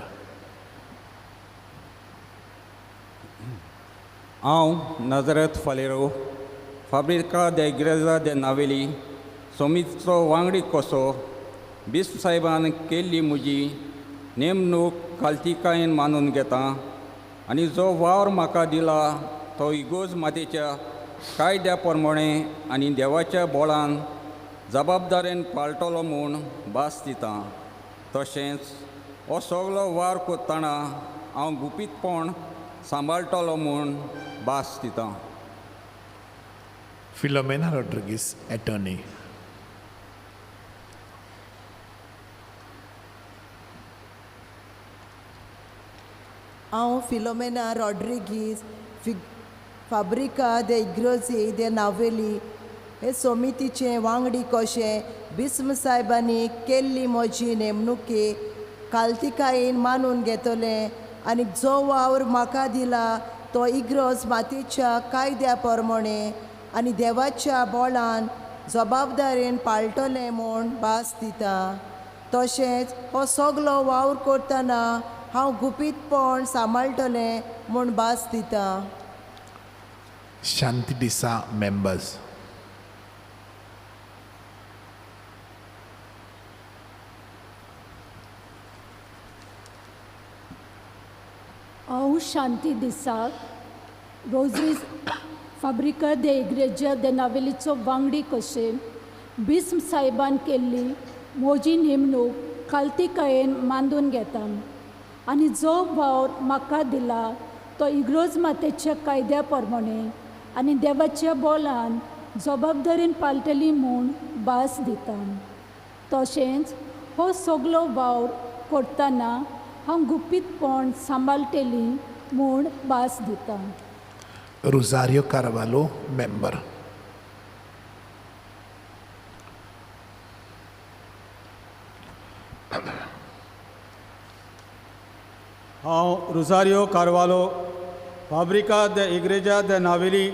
हांव नाजरेत फालेरो, फाब्रिका दे इग्रेजा दे नावेली समितीचो वांगडी कसो बिस्प साहेबान केल्ली म्हजी नेमणूक कालतिकायेन मानून घेता आनी जो वावर म्हाका दिला तो इगोर्ज मातेच्या कायद्या प्रमाणे आनी देवाच्या बोळान जबाबदारेन पाळटलो म्हूण भास दिता. तशेंच हो सगलो वावर करतना हांव गुपीतपण सांबाळटलो म्हूण भास दिता. Philomena Rodrigues, attorney. हांव फिलोमेना रॉड्रिगीस, फाब्रिका दे इग्रोजी दे नावेली हे समितीचे वांगडी कशें बिस्म साहेबांनी केल्ली म्हजी नेमणुके कालतिकायेन मानून घेतलें आनी जो वावर म्हाका दिला तो इग्रोज मातेच्या कायद्या प्रमाणे आनी देवाच्या बोळान जबाबदारेन पाळटलें म्हूण भास दिता. तशेंच हो सगलो वावर करतना हांव गुपीतपण सांबाळटलें म्हूण भास दिता. शांती डिसा, मेंबर्स. हांव शांती डिसा, रोजरीज फाब्रिका दे इग्रेजा दे नावेलीचो वांगडी कशें बिस्म साहेबान केल्ली म्हजी नेमणूक कालतिकायेन मानून घेता आनी जो वावर म्हाका दिला तो इग्रोज मातेच्या कायद्या प्रमाणे आनी देवाच्या बोलान जबाबदारीन पाळटली म्हूण भास दिता. तशेंच हो सगलो वावर करतना हांव गुपीतपण सांबाळटली म्हूण भास दिता. Rosario Carvalho member. हांव रोजारियो कार्वालो फाब्रिका दे इग्रेजा दे नावेली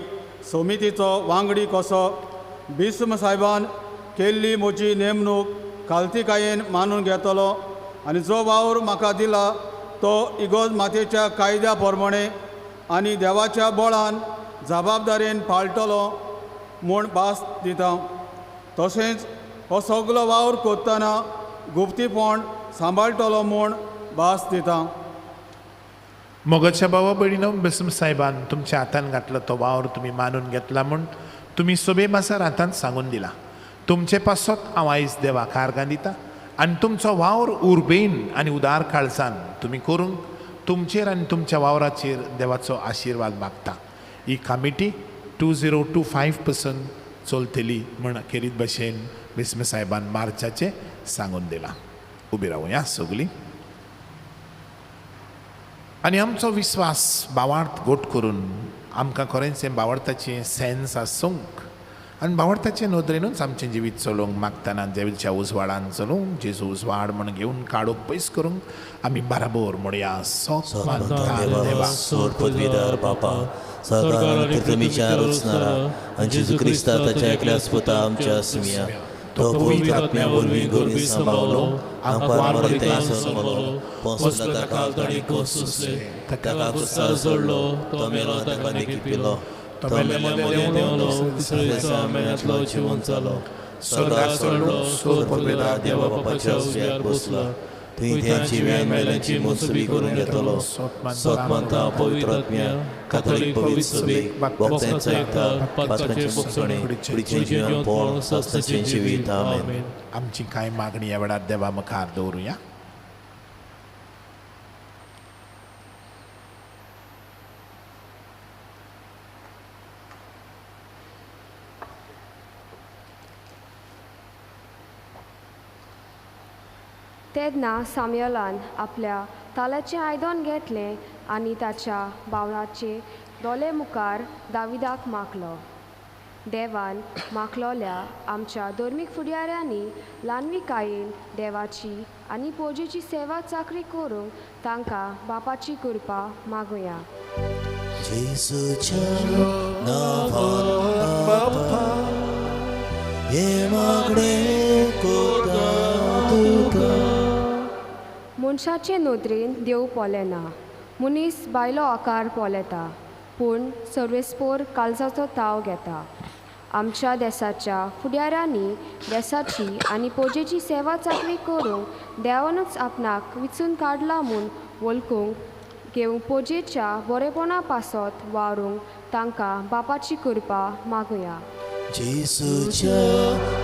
समितीचो वांगडी कसो बिस्म साहेबान केल्ली म्हजी नेमणूक कालतिकायेन मानून घेतलो आनी जो वावर म्हाका दिला तो इगोज मातेच्या कायद्या प्रमाणे आनी देवाच्या बळान जबाबदारेन पाळटलो म्हूण भास दिता. तशेंच हो सगलो वावर करतना गुप्तीपण सांबाळटलो म्हूण भास दिता. मोगाच्या भावा भयणीनो, बिस्म साहेबान तुमच्या हातान घातला तो वावर तुमी मानून घेतला म्हूण तुमी सोबे मासार हातान सांगून दिला. तुमचे पासत हांव आयज देवाक आर्गां दिता आनी तुमचो वावर उर्बेन आनी उदार काळजान तुमी करूंक तुमचेर आनी तुमच्या वावराचेर देवाचो आशिर्वाद मागता. ही कमिटी 2025 पसून चलतली म्हण खेरीत भशेन बिस्म साहेबान मार्चाचें सांगून दिलां. उबी रावया सगलीं आनी आमचो विस्वास बावार्थ गोट करून आमकां खरेंच हें बावार्थाचें सेन्स आसूंक आनी बावार्थाचे नदरेनूच आमचें जिवीत चलोवंक मागतना देवीच्या उजवाडान चलोवंक जेजू उजवाड म्हण घेवन काडूंक पयस करूंक आमी बराबर म्हणया. देवा सोड पदवीदार बापा, सरकार आनी पृथ्वीच्या रचणारा आनी जेजू क्रिस्ता ताच्या एकल्याच पुता आमच्या सुमिया तो पवित्र आत्म्या वरवीं गर्भी सांबावलो, आमकां मरितांत जल्मलो, पोसलो ताका ताणें खोस सोंसले, ताका कुस्तार जोडलो, तो मेलो ताका निकिपिलो, तो मेल्ल्या देंवलो, तिसऱ्या दिसा मेल्यांतलो जिवंत जालो, स्वर्गार चडलो, सोड पदवीदार देवा बापाच्या उजव्यार बसला, थंय त्या जिव्यान मेल्यांची मोसबी करून घेतलो. सत मानता पवित्र आत्म्या कातोलीक पवित्र सभेक भक्तांचो एकता पात्रांचें भोगसणें कुडीचें जिवनपण सासणाचें जिवीत. आमेन. आमची कांय मागणी ह्या वेळार देवा मुखार दवरुया. तेन्ना साम्यलान आपल्या तालाचें आयदन घेतलें आनी ताच्या भावनाचे दोले मुखार दाविदाक मागलो. देवान मागलोल्या आमच्या धर्मीक फुडाऱ्यांनी ल्हानविकायेन देवाची आनी पोजेची सेवा चाकरी करूंक तांकां बापाची कृपा मागुया. जेजूच्या नांवान बापा, हें मागणें करता तुका. मनशाचे नदरेन देव पळयना, मनीस बायलो आकार पळयता, पूण सर्वेस्पोर काळजाचो ताव घेता. आमच्या देसाच्या फुडाऱ्यांनी देसाची आनी पोजेची सेवा चाकरी करूंक देवानूच आपणाक विचून काडला म्हूण वळखूंक घेवंक पोजेच्या बरेपणा पासत वावरूंक तांकां बापाची कृपा मागुया. जेजूच्या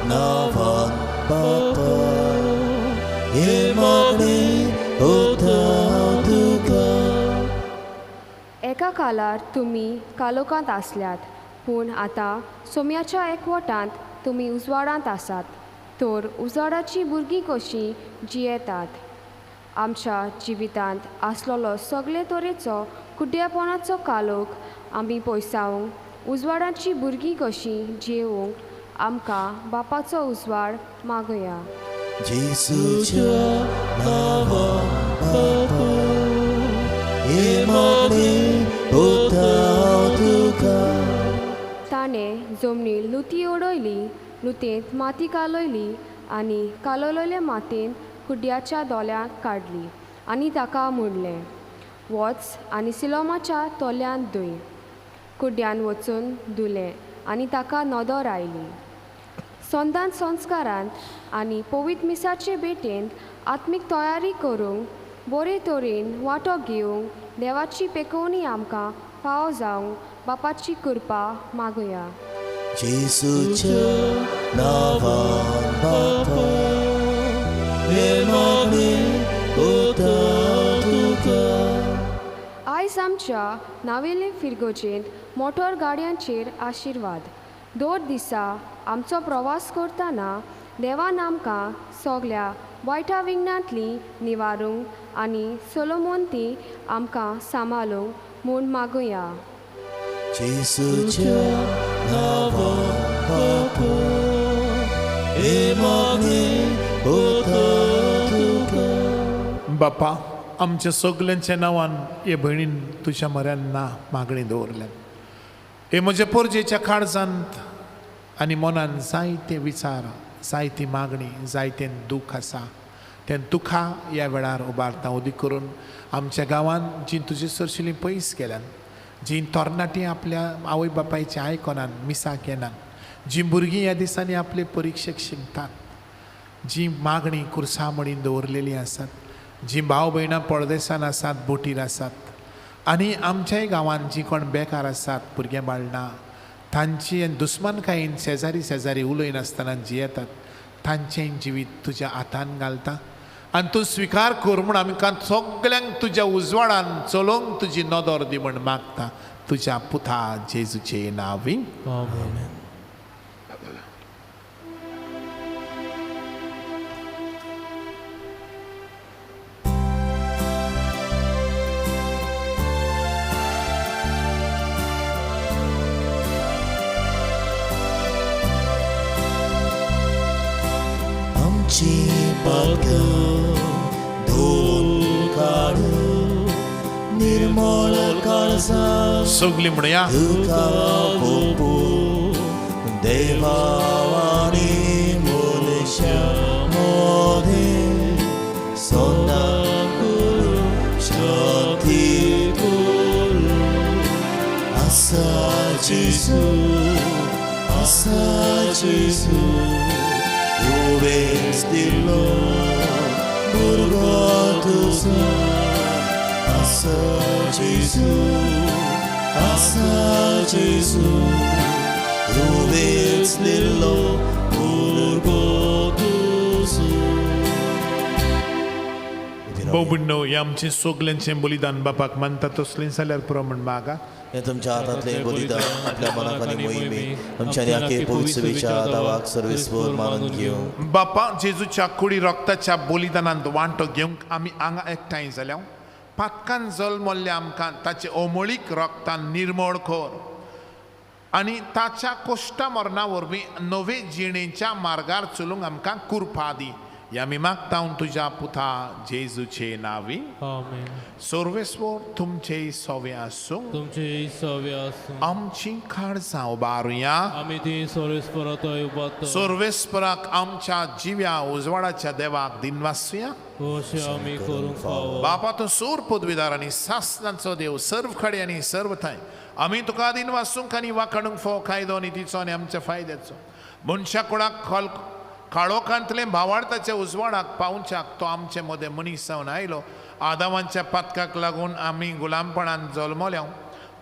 नांवान बापा, हें मागणें करता तुका. एका काळार तुमी कालोखांत आसल्यात, पूण आतां सोम्याच्या एकवटांत तुमी उजवाडांत आसात, तर उजवाडाचीं भुरगीं कशीं जियेतात. आमच्या जिवितांत आसलेलो सगळे तरेचो कुड्ड्यापणाचो कालोख आमी पयसावंक उजवाडाचीं भुरगीं कशीं जियेवंक आमकां बापाचो उजवाड मागुया. जेजूच्या नांवान बापा, हें मागणें करता तुका. ताणें जमनीर लुती उडयली, लुतेंत माती कालयली आनी कालयलेले मातयेन कुड्ड्याच्या दोळ्यांक काडली आनी ताका म्हणलें, वच आनी सिलोमाच्या तोल्यांत धुय. कुड्ड्यान वचून धुलें आनी ताका नदर आयली. संदान संस्कारांत आनी पवित्र मिसाचे भेटेंत आत्मीक तयारी करूंक बरे तरेन वांटो घेवंक देवाची पेकोवणी आमकां फावो जावंक बापाची कृपा मागुया. जेजूच्या नांवान बापा, हें मागणें करता तुका. आयज आमच्या नावेले फिरगोजेंत मोटर गाडयांचेर आशिर्वाद. दर दिसा आमचो प्रवास करतना देवान आमकां सगल्या वायटा विघ्नांतली निवारूंक आनी सोलोमोन ती आमकां सांबाळूंक म्हूण मागुया. जेजूच्या नांवान बापा हे मागणें वता तुका. बापा, आमच्या सगल्यांच्या नांवान हे भयणीन तुज्या म्हऱ्यान ना मागणी दवरल्या. हे म्हज्या पोरजेच्या काळजांत आनी मनान जायते विचार, जायती मागणी, जायते दूख आसा. तें दुखा ह्या वेळार उबारता. उदीक करून आमच्या गांवांत जीं तुजे सरशिलीं पयस गेल्यान, जीं तरणाटीं आपल्या आवय बापायचें आयकनात, मिसाक येनात, जीं भुरगीं ह्या दिसांनी आपले परिक्षेक शिकतात, जीं मागणीं कुर्सा म्हणीन दवरलेलीं आसात, जीं भाव भयणां परदेसान आसात, बोटीर आसात, आनी आमच्याय गांवांत जीं कोण बेकार आसात, भुरगें बाळना, तांची दुस्मानकायेन शेजारी शेजारी उलयनासतना जियेतात, तांचें जिवीत तुज्या हातान घालता आनी तूं स्विकार कर म्हूण आमकां सगल्यांक तुज्या उजवाडान चलोवंक तुजी नदर दी म्हूण मागता तुज्या पुता जेजूचे नांवी. आमेन. आमची पातकां धुवन काडून निर्मळ काळजां सगलीं म्हणया. तुका ओंपून देवा आनी मनशां मदें सदां करूं शांती करूं. आसा जेजू, आसा जेजू, तुवेंच दिलो भुरगो तुजो. आसा जेजू, आसा जेजू, तुवेंच दिलो भुरगो तुजो. भोव ह्या आमचें सगल्यांचें बलिदान बापाक मानता तसलें जाल्यार पुरो म्हण मागा. हें तुमच्या हातांतलें बलिदान आपल्या मनाक आनी मोहिमेक आमच्या आनी आखे पवित्र सभेच्या दावाक सर्वेस्पर मानून घेवं. बापा, जेजूच्या कुडी रक्ताच्या बलिदानांत वांटो घेवंक आमी हांगा एकठांय जाल्या. पातकान जल्मल्ल्या आमकां ताचे ओमळीक रक्तान निर्मळ कर आनी ताच्या कोश्टा मरणा वरवीं नवे जिणेच्या मार्गार चलूंक आमकां कृपा दी. ह्या आमी मागता तुज्या पुता जेजूचे नांवी. आमेन. सर्वेस्वर तुमचे सवे आसूं. तुमचे सवे आसूं. आमची काळजां उबारुया. आमी ती सर्वेस्पराक उबारता. सर्वेस्पराक आमच्या जिव्या उजवाडाच्या देवाक दिनवासुया. अशें आमी करूंक फावो. बापा, तूं सूर पदवीदार आनी सासनाचो देव, सर्व कडेन आनी सर्व थंय आमी तुका दिनवासूंक आनी वाखाणूंक फावो कायदो नितीचो आनी आमच्या फायद्याचो. मनशा कुळाक खोल काळोखांतलें भावार्थाच्या उजवाडाक पावच्याक तो आमचे मदें मनीस जावन आयलो. आदावांच्या पातकाक लागून आमी गुलामपणान जल्मल्या,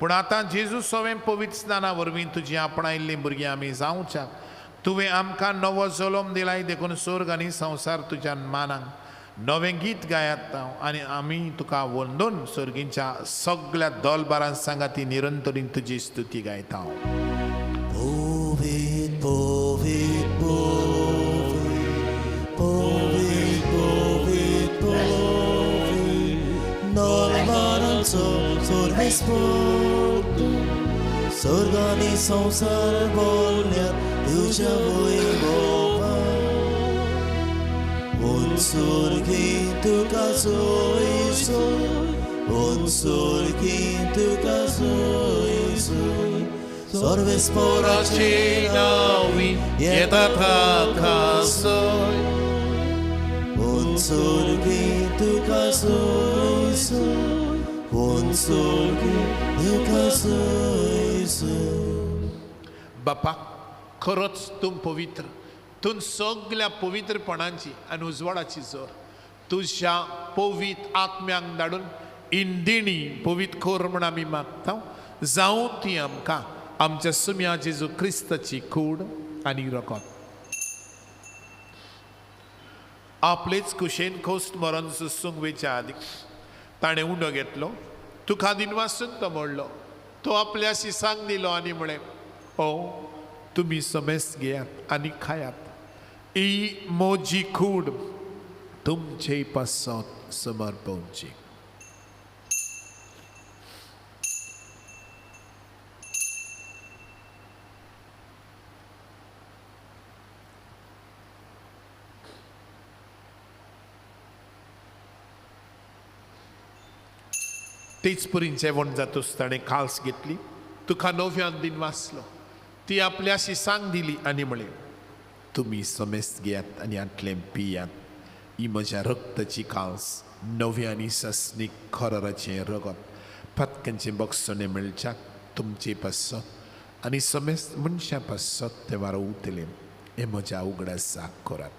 पूण आतां जेजू सवें पवित्र स्नाना वरवीं तुजी आपणायल्लीं भुरगीं आमी जावच्याक तुवें आमकां नवो जल्म दिलाय. देखून स्वर्ग आनी संवसार तुज्यान मानांक नवें गीत गायात आनी आमी तुका वंदून सर्गींच्या सगल्या दलबारां सांगाती निरंतरीन तुजी स्तुती गायता. पवित्र पवित्र पवित्र पवित्र पवित्र नरमारांचो सर्वेस्पर तूं, स्वर्ग आनी संवसार भरल्यात तुज्या वैभवान. उत्सर्गी तुका जोयसोय, उत्सर्गी तुका जोयसोय, सर्वेस्पराचे नांवी येता थाकासोय. उत्सर्गी तुका जोयसोय, उत्सर्गी तुका जोयसोय. बापा, खरोच तूं पवित्र, तूं सगल्या पवित्रपणाची आनी उजवाडाची जोर. तुज्या पवित्र आत्म्यांक धाडून इंदिणी पवित्र कर म्हूण आमी मागता. जावं ती आमकां आमच्या सुम्या जेजू क्रिस्ताची कूड आनी रगत. आपलेच कुशेन खोस्ट मरण सुसूंक वेच्या आदी ताणें उंडो घेतलो, तुका दिनवासून तो म्हणलो. तो आपल्या शिसांक दिलो आनी म्हळें, ओ तुमी समेस्त घेयात आनी खायात, ही म्हजी कूड तुमचे पासत समर्पवची. तेच पुरीन जेवण जातूच ताणें काल्स घेतली, तुका नव्यान दिन वाचलो, ती आपल्याशी सांग दिली आनी म्हळें, तुमी समेस्त घेयात आनी हांतलें पियात, ही म्हज्या रक्ताची काल्स, नव्या आनी ससनीक खराराचें रगत, पातकांचें बक्षणें मेळच्याक तुमचे पासत आनी समेस्त मनशां पासत तें वारोवतलें, हें म्हज्या उगडासाक करात.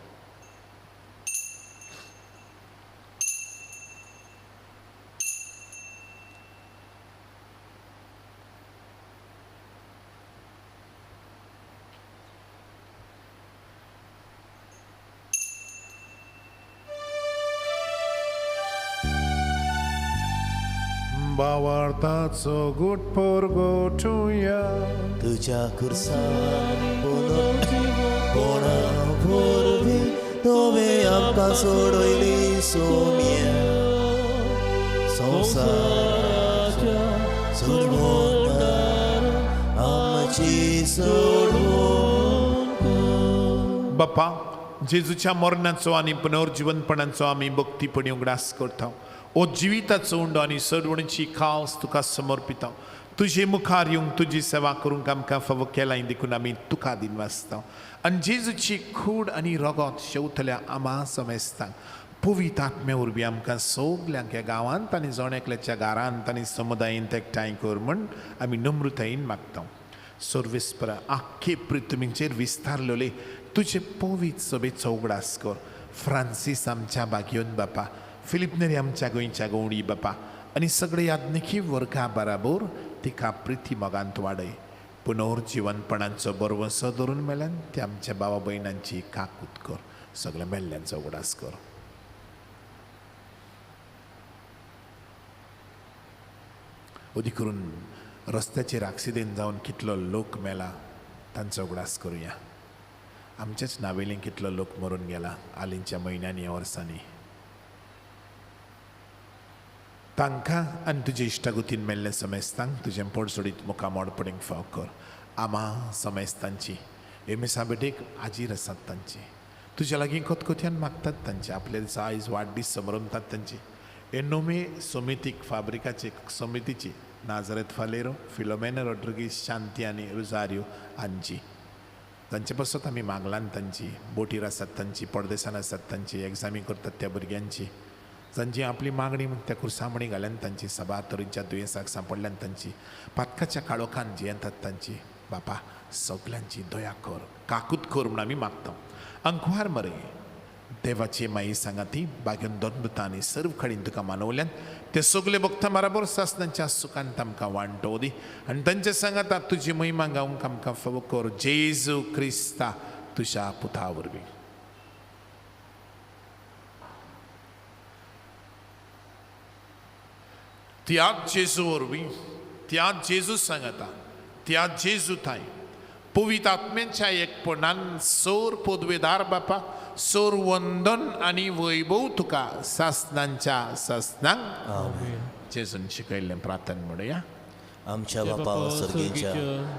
बावार्थाचो गुट पोरगोटुया तुझ्या खुर्सान कोणा वरवीं तुवें आमकां सोडयली सोम्या, संवसाराच्या सोडवणार आमची सोडवण. बापा, जेजूच्या मरणाचो आनी पुनर्जिवनपणाचो आमी भक्तीपणी उगडास करता. ओ जिविताचो उंडो आनी सरवणीची खास तुका समर्पिता. तुजे मुखार येवंक तुजी सेवा करूंक आमकां फावो केलाय देखून आमी तुका दिनवासता. आनी जेजूची कूड आनी रगत शेवतल्या आमा समेस्तांक पवित्र आत्म्या वरवीं आमकां सगल्यांक ह्या गांवांत आनी जण एकल्याच्या घरांत आनी समुदायेंत एकठांय कर म्हूण आमी नम्रतायेन मागता. सर्वेस्परा आख्खे पृथ्वीचेर विस्तारलेले तुजे पवित्र सभेचो उगडास कर. फ्रांसीस आमच्या बागयोन बापा, फिलीप नेरी आमच्या गोंयच्या गवणी बापा आनी सगळे याज्ञिकी वर्गा बराबर तिका प्रिती मोगांत वाडय. पुनर्जिवनपणाचो बरवसो धरून मेल्यान ते आमच्या बाबा भयणांची काकूत कर. सगळ्या मेल्ल्यांचो उगडास कर. अदी करून रस्त्याचेर एक्सिडेंट जावन कितलो लोक मेला तांचो उगडास करुया. आमच्याच नावेलीं कितलो लोक मरून गेला हालींच्या म्हयन्यांनी वर्सांनी. तांकां आनी तुजे इश्टागतीन मेल्ले समेस्तांक तुजें पडसोडीत मुखामोड पडींग फाव कर. आमा समेस्तांची हे बेटेक आजीर आसात तांची, तुज्या लागीं खतखत्यान मागतात तांचे, आपले दिसा आयज वाडदीस समरमतात तांची. हे नोमे समितीक फाब्रिकाचे समितीची नाजरेत फालेरो, फिलोमेना रोड्रिगीस, शांती आनी रुजारियो हांची तांचे पासत आमी मागलान. तांची बोटीर आसात तांची, परदेसान आसात तांची, एग्जामी करतात त्या भुरग्यांची, तांची आपली मागणी त्या कुर्सामणी घाल्यान तांची, सभा तरेच्या दुयेंसाक सांपडल्यान तांची, पातकाच्या काळोखान जियेतात तांची. बापा सगल्यांची दया कर, काकूत कर म्हूण आमी मागता. अंकवार मरे देवाची माई सांगाती बागेन दोन आनी सर्व कडेन तुका मानवल्यान ते सगळे भक्ता बराबर सासनांच्या सुखांत आमकां वांटो दी आनी तांच्या सांगाता तुजी महिमा गावंक आमकां फावो कर. जेजू क्रिस्ता तुज्या पुता वरवीं. त्याच जेजू वरवीं, त्याच जेजू सांगाता, त्याच जेजू थांय पवित्र आत्म्यांच्या एकपणान सोर पदवेदार बापा सोर वंदन आनी वैभव तुका सासनांच्या सासनांक. जेजून शिकयल्लें प्रार्थना म्हणुया. आमच्या बापा सर्गेच्या,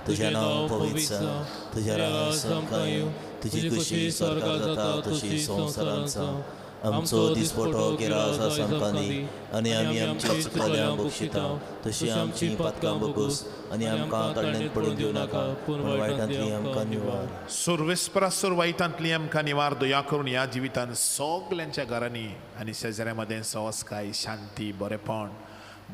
तुझें नांव पवित्र जावं, तुजें राज आमकां येवं, तुजी खुशी स्वर्गांत जाता तशी संवसारांत जावं. आमचो दिसपटो गिरास आमकां दी आनी आमी आमच्या चुकल्यां बक्षिता तशी आमची पातकां बगूस आनी आमकां ताळ्यांत पडून दिवं नाका, पूण वायटांतली आमकां निवार. सुर्वेस्परा सुर वायटांतली आमकां निवार. दया करून ह्या जिवितान सगल्यांच्या घरांनी आनी शेजाऱ्यां मदें सवसकाय, शांती, बरेपण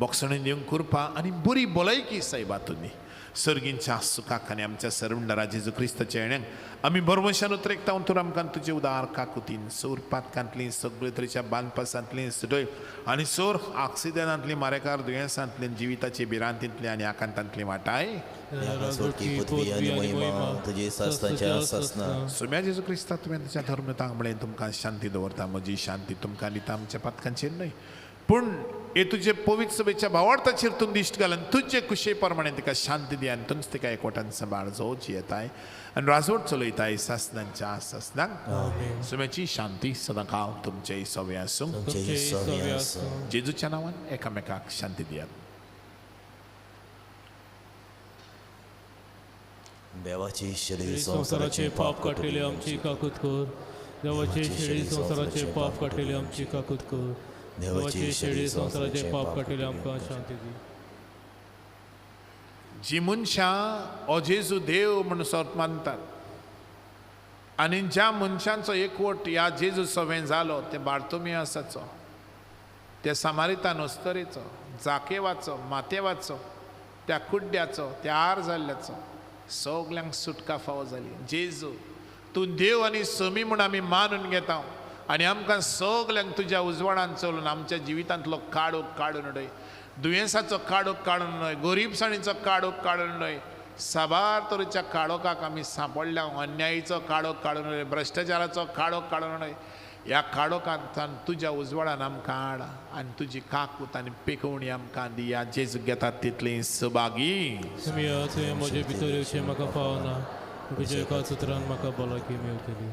बक्षणी दिवंक कृपा आनी बरी भलायकी सायबा तुमी. सर्गींच्या सुखाक आनी आमच्या सर्वंडरा जेजू क्रिस्ताच्या येण्याक आमी बरवशान उतरेकता. तूं आमकां तुजे उदार काकुतीन सोर पातकांतली सगळे तरेच्या बांदपासांतली सुटय आनी सोर आक्सिडेंटांतली, मारेकार दुयेंसांतली, जिविताची भिरांतींतली आनी आकांतांतली वाटाय. सुम्या जेजू क्रिस्ता तुवें तुज्या धर्मतांक म्हळें तुमकां शांती दवरता, म्हजी शांती तुमकां दिता, आमच्या पातकांचेर न्हय पूण हे तुजे पवित्र सभेच्या भावार्थाचेर तूं दिश्ट घाल आनी तुजे कुशे प्रमाणे तिका शांती दी आनी तुमच तिका एकवटान सांबाळ जो जियेताय आनी राजवट चलयताय सासनांच्या सासनांक. सुम्याची शांती सदां काळ तुमचे सवे आसूं. जेजूच्या नांवान एकामेकाक शांती दियात. देवाची शरीर संवसाराचे पाप काडटले आमची काकूत कर. देवाची शरीर संवसाराचे पाप काडटले आमची काकूत कर. देवाची शरीर संवसाराचे पाप काडटले आमकां शांती दी. जी मनशां हो जेजू देव म्हूण सोत मानतात आनी ज्या मनशांचो एकवट ह्या जेजू सवें जालो ते बार्तोमियासाचो, ते सामारितान अस्तरेचो, जाकेवाचो, मातेवाचो, त्या कुड्ड्याचो, त्या आर जाल्ल्याचो, सगल्यांक सुटका फावो जाली. जेजू तूं देव आनी समी म्हूण आमी मानून घेता आनी आमकां सगल्यांक तुज्या उजवाडान चलून आमच्या जिवितांतलो काळोख काडून उडय, दुयेंसाचो काळोख काडून न्हय, गरिबसाणीचो काळोख काडून न्हय, साबार तरेच्या काळोखाक आमी सांपडल्या, अन्यायीचो काळोख काडून न्हय, भ्रश्टाचाराचो काळोख काडून न्हय. ह्या काळोखांतल्यान तुज्या उजवाडान आमकां हाड आनी तुजी काकूत आनी पेकोवणी आमकां दिया. जेजू घेतात तितली सभागी. तुवें म्हजे भितर येवचें म्हाका फावना, तुज्या एका सुत्रान म्हाका भलायकी मेळटली.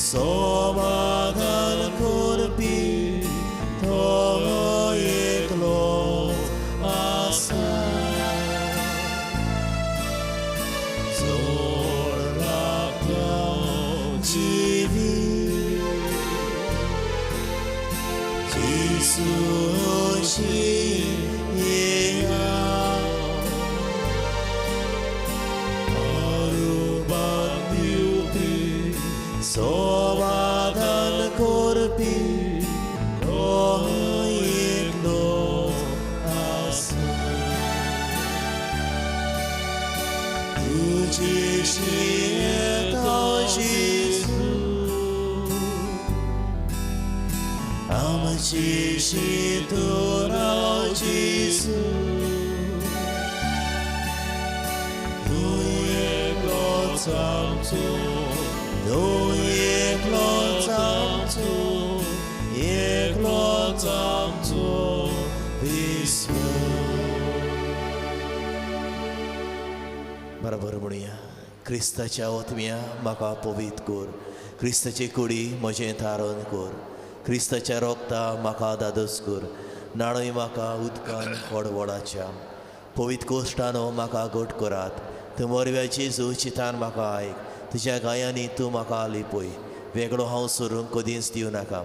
समाधान करपी तो एकलो आसा. जेजू येया आरोबान दिवपी समाधान करपी तो एकलोच आसा तुजेशी येता जेजू आमचेशी तूं राव जेजू तूं एकलोच आमचो तूं एकलोच आमचो एकलोच आमचो विश्व. बरोबर म्हणुया. क्रिस्ताच्या ओतम्या म्हाका पवित्र कर, क्रिस्ताची कुडी म्हजें थारोवन कर, क्रिस्ताच्या रोगता म्हाका दादोस कर, नाणय म्हाका उदकान वडवडाच्या पवित्र कोश्टानो म्हाका गोट करात. तूं मोरव्या जेजू चितान म्हाका आयक, तुज्या गायांनी तूं म्हाका लिपय, वेगळो हांव सरूंक कदींच दिवं नाका.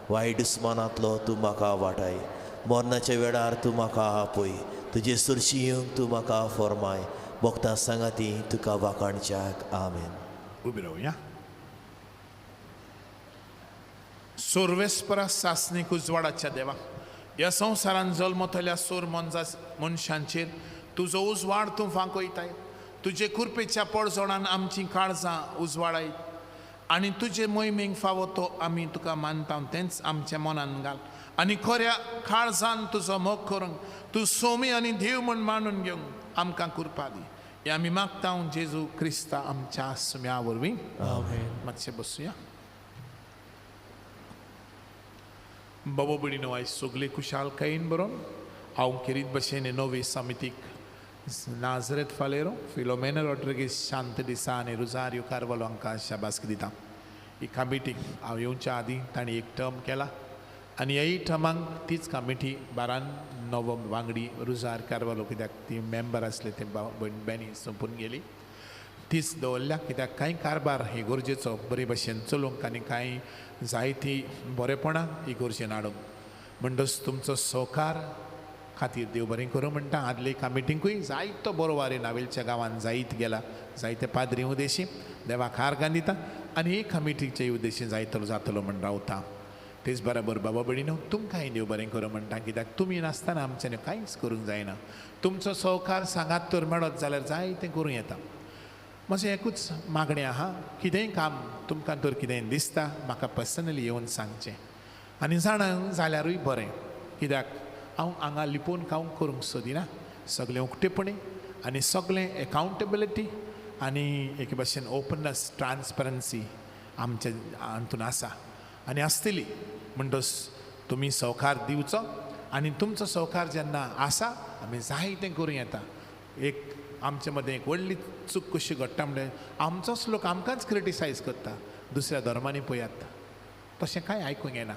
वायट दुस्मानांतलो तूं म्हाका वाटाय, मरणाच्या वेळार तूं म्हाका आपय, तुजे सुरशी येवंक तूं म्हाका फॉर्माय. भक्तां सांगाती तुका वाखाणच्याक. आमेन. उबी रावया. सोर्वेस्परा सासणीक उजवाडाच्या देवा, ह्या संवसारान जल्मतल्या सोर मनशांचेर तुजो उजवाड तूं फांकयताय. तुजे कुरपेच्या पडजोडान आमचीं काळजां उजवाडायत आनी तुजे मोहिमेक फावो तो आमी तुका मानता तेंच आमच्या मनान घाल आनी खऱ्या काळजान तुजो मोग करूंक तूं सोमी आनी देव म्हूण मानून घेवंक आमकां कृपा दी. हें आमी मागता जेजू क्रिस्ता आमच्या सुम्या वरवीं. मातशें बसुया. बाबा भयणीनो, आयज सगळे खुशालकायेन बरोवन हांव खेरीत भशेन नवे समितीक नाजरेत फालेरो, फिलोमेना रॉड्रिगीस, शांत डिसा आनी रुजारियो कार्वालो हांकां शाबासकी दिता. ही कमिटीक हांव येवच्या आदीं तांणी एक टर्म केला आनी ह्याय टर्माक तीच कमिटी बारान नवो वांगडी रुजार कार्वालो, कित्याक ती मेंबर आसले ते बेनी सोंपून गेली, तीच दवरल्या. कित्याक कांय कारबार हे गरजेचो बरे भशेन चलोवंक आनी कांय जायती बरेपणां ही गरजेन हाडूंक. म्हणटच तुमचो सहकार खातीर देव बरें करूं म्हणटा. आदले कमिटींकूय जायतो बरो वारे नावेलच्या गांवांत जायत गेला, जायते पाद्री उद्देशी देवाक आर्गां दिता आनी हे कमिटीचे उद्देशी जायतलो जातलो म्हण रावता. तेच बराबर बाबा भयणीनो, तुमकांय देव बरें करूं म्हणटा, कित्याक तुमी नासतना आमच्यानी कांयच करूंक जायना. तुमचो सहकार सांगात तर मेळत जाल्यार जायतें करूं येता. म्हजें एकूच मागणें आहा, कितेंय काम तुमकां तर कितेंय दिसता म्हाका पर्सनली येवन सांगचें आनी जाणा जाल्यारूय बरें, कित्याक हांव हांगा लिपोवन खावंक करूंक सोदिना. सगळें उक्तेपणी आनी सगळें एकावंटेबिलिटी आनी एके भाशेन ओपनस, ट्रान्सपरन्सी आमच्या हातून आसा आनी आसतली. म्हणटच तुमी सहकार दिवचो आनी तुमचो सहकार जेन्ना आसा आमी जायतें करूं येता. एक आमचे मदें एक व्हडली चूक कशी घडटा म्हणल्यार आमचोच लोक आमकांच क्रिटिसायज करता. दुसऱ्या धर्मांनी पळयात तशें कांय आयकूंक येना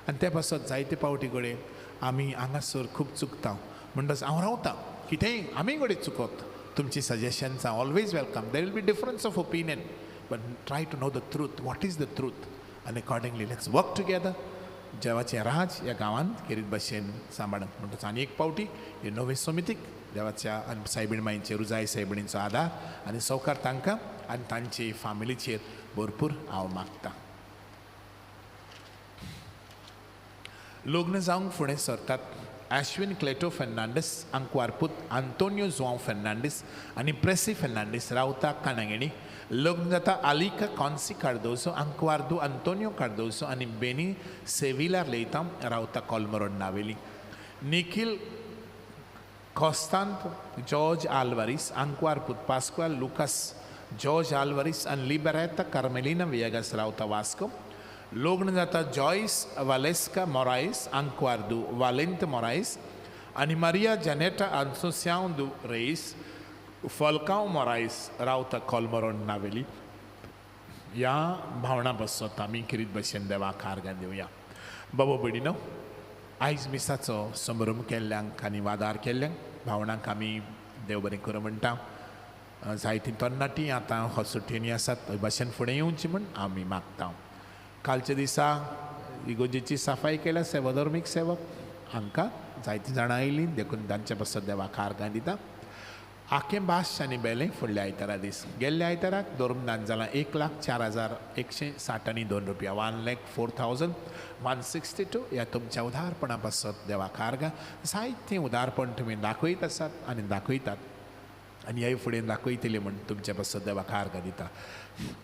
आनी ते पासत जायते पावटी घडये आमी हांगासर खूब चुकता. म्हणटच हांव रावता कितेंय आमी घडये चुकत, तुमची सजेशन्सां always welcome. There will be difference of opinion but try to know the truth, what is the truth आनी अकॉर्डिंगली let's work together. देवाचें राज ह्या गांवांत खेरीत भशेन सांबाळूंक. म्हणटच आनी एक पावटी हे नवे समितीक देवाच्या आनी सायबीण माईचेर, रुजाय सायबिणीचो आदार आनी सहकार तांकां आनी तांचे फामिलीचेर भरपूर हांव मागता. लग्न जावंक फुडें सरतात आश्विन क्लेटो फेर्नांडीस, आंकवारपूत आंतोनियो जुआंव फेर्नांडीस आनी प्रेसी फेर्नांडीस, रावता काणांगेणी. लग्न जाता आलिका कॉन्सी कार्दोसो, आंकवारदू आंतोनियो कार्दोसो आनी बेनी सेविलार लेताम, रावता कोलमरोड नावेली. निखील कोस्तांत जॉर्ज आल्वारीस, आंकवारपूत पास्क्वाल लुकास जॉर्ज आल्वारीस आनी लिबरेता कार्मेलिना वियेगास, रावता वास्को. लग्न जाता जॉयस वालेस्का मोरायस, आंकवारदू वालेंत मोरायस आनी मारिया जॅनेटा आन्सोस्यांव दु रेईस फलकांव मोरायस, रावता कोलमरोड नावेली. ह्या भावना बसत आमी खेरीत भशेन देवाक आर्गां दिवया. बाबा भयणीनो, आयज मिसाचो समारंभ केल्ल्यांक आनी वादार केल्ल्यांक भावणांक आमी देव बरें करूं म्हणटा. जायतीं तरणाटीं आतां हॉस्पिटलींनी आसात, हय भाशेन फुडें येवची म्हूण आमी मागता. कालच्या दिसा इगोजेची सफाई केल्या सेवाधर्मीक सेवक हांकां जायतीं जाणां आयलीं देखून तांचे पासत देवाक आर्गां दिता. आखें भास आनी बेलें फुडल्या आयतारा दीस. गेल्ल्या आयताराक धर्मदान जालां 1,04,162 रुपया, 1,04,162. ह्या तुमच्या उदारपणा पासत देवाक आर्गां. जायतीं उदारपण तुमी दाखयत आसात आनी दाखयतात आनी ह्याय फुडें दाखयतले म्हूण तुमच्या पासत देवाक आर्गां दिता.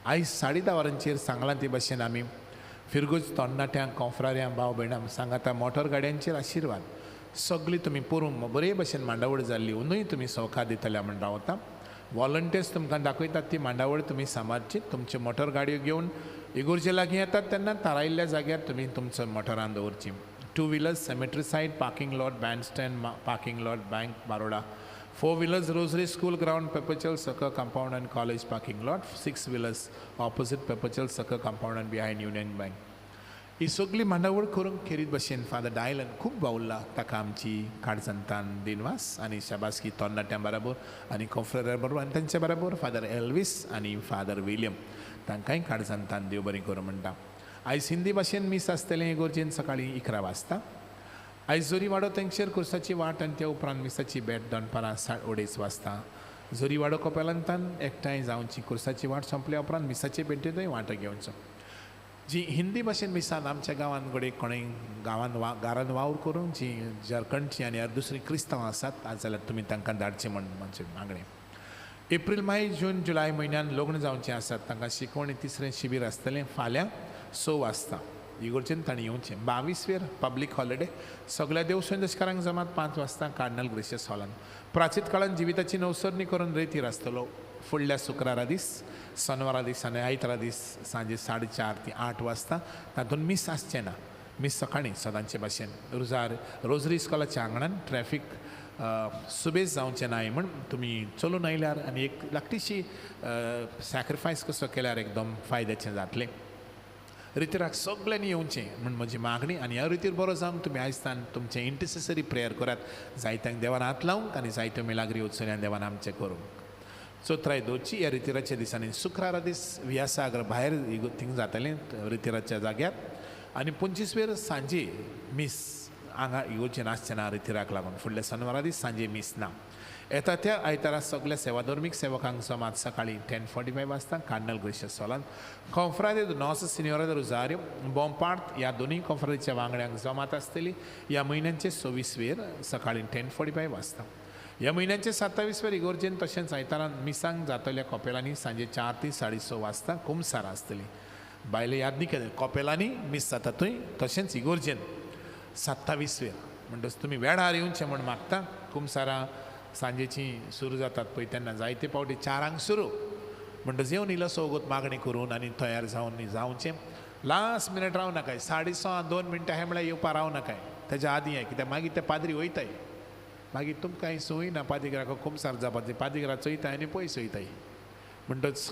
आयज 10:30 वरांचेर सांगलां ते भाशेन आमी फिरगुज तरणाट्यांक कोंफ्राऱ्यांक भाव भयणांक सांगाता मोटर गाडयांचेर आशिर्वाद सगळी तुमी पोरूं बरे भशेन मांडावळ जाल्ली अंदूय तुमी सवका दितले म्हूण रावता. वॉलंटियर्स तुमकां दाखयतात ती मांडावळ तुमी सांबाळची. तुमच्यो मोटर गाडयो घेवन इगोर्जे लागीं येतात तेन्ना थारायिल्ल्या जाग्यार तुमी तुमचो मोटरान दवरची. 2 wheelers cemetery side parking lot band stand parking lot bank Baroda. 4 wheelers Rosary school ground Perpetual Succour compound and college parking lot. 6 wheelers opposite Perpetual Succour compound and behind Union Bank. ही सगळी मांडावळ करूंक खेरीत भशेन father Dylan खूब वावुरला. ताका आमची काळजांतान दिनवास आनी शाबासकी तरणाट्यां बराबर आनी कोंफ्रेरा बरोबर आनी तांच्या बराबर फादर एल्वीस आनी फादर विलियम तांकांय काळजांतान देव बरें करूं म्हणटा. आयज हिंदी भाशेन मीस आसतलें इगोर्जेन सकाळीं 11 वाजता. आयज जोरीवाडो तेंगशेर कुर्साची वाट आनी त्या उपरांत मिसाची भेट दनपारां 2:30 वाजता. जोरीवाडो कोपेलांतान एकठांय जावची. कुर्साची वाट सोंपल्या उपरांत मिसाचे भेटेंतूय वांटो घेवचो. जी हिंदी भाशेन मिसान आमच्या गांवांत घडये कोणूय गांवांत वा घरान वावर करून जी झारखंडची आनी हेर दुसरीं क्रिस्तांव आसात जाल्यार तुमी तांकां धाडचें म्हूण म्हजें मागणें. एप्रील मे जून जुलय म्हयन्यान लग्न जावचें आसात तांकां शिकवणी तिसरें शिबीर आसतलें फाल्यां 6 वाजता इगोर्जेन तांणी येवचें. 22वेर पब्लीक हॉलिडे. सगळ्या देव संदेशकारांक जमात 5 वाजता कार्डिनल ग्रेशियस हॉलान. प्राचीत काळान जिविताची नवसरणी करून रेतीर आसतलो फुडल्या शुक्रारा दीस, शनवारा दीस आनी आयतारा दीस सांजे 4:30 ते 8 वाजता. तातूंत मीस आसचें ना. मीस सकाळीं सदांचे भाशेन रोजार रोजरी इस्कॉलाच्या आंगणान ट्रॅफीक सुबेज जावचें नाय म्हूण तुमी चलून आयल्यार आनी एक धाकटीशी सॅक्रिफायस कसो केल्यार एकदम फायद्याचें जातलें. रितीराक सगळ्यांनी येवचें म्हूण म्हजी मागणी. आनी ह्या रितीर बरो जावंक तुमी आयज तुमचें इंटरसेसरी प्रेयर करात. जायत्यांक देवान हात लावंक आनी जायत्यो मिलाग्री वचून देवान आमचें करूंक. चोत्राय दवरची ह्या रितिराच्या दिसांनी. शुक्रारा दीस व्यासागर भायर थिंग जातलें रितिराच्या जाग्यार आनी 25वेर सांजे मीस हांगा इगोर्जेन आसचें ना रितिराक लागून. फुडल्या शनवारा दीस सांजे मीस ना. येता त्या आयतारा सगळ्या सेवाधर्मीक सेवकांक जमात सकाळीं 10:45 वाजता कार्डिनल ग्रेशियस हॉलान. कोंफ्रादे नॉस सिन्योरा the Rosario बोंपार्ट ह्या दोनूय कोंफ्रादीच्या वांगड्यांक जमात आसतली ह्या म्हयन्याचे 26वेर सकाळीं 10:45 वाजता. ह्या म्हयन्याचे 27वेर इगोर्जेन तशेंच आयतारा मिसांक जातल्या कॉपेलांनी सांजे 4 ते 6:30 वाजता कुमसार आसतली. बायले याद न्ही केलें कॉपेलांनी मीस जाता थंय तशेंच इगोर्जेन 27वेर म्हणटच तुमी वेळार येवचें म्हूण मागता. कुमसारां सांजेची सुरू जातात पळय तेन्ना जायते पावटी 4 सुरू म्हणटच येवन इल्लोसो वगत मागणी करून आनी तयार जावन जावचें. लास्ट मिनट राव नाकाय. 6:30 2 मिनटां हें म्हळ्यार येवपा राव नाकाय तेज्या आदीं ये कित्याक मागीर ते पाद्री वयताय. मागीर तुमकां संवय ना पादिगराक कुमसार जावपाची. पादिगरा चोयताय आनी पयस वयताय. म्हणटच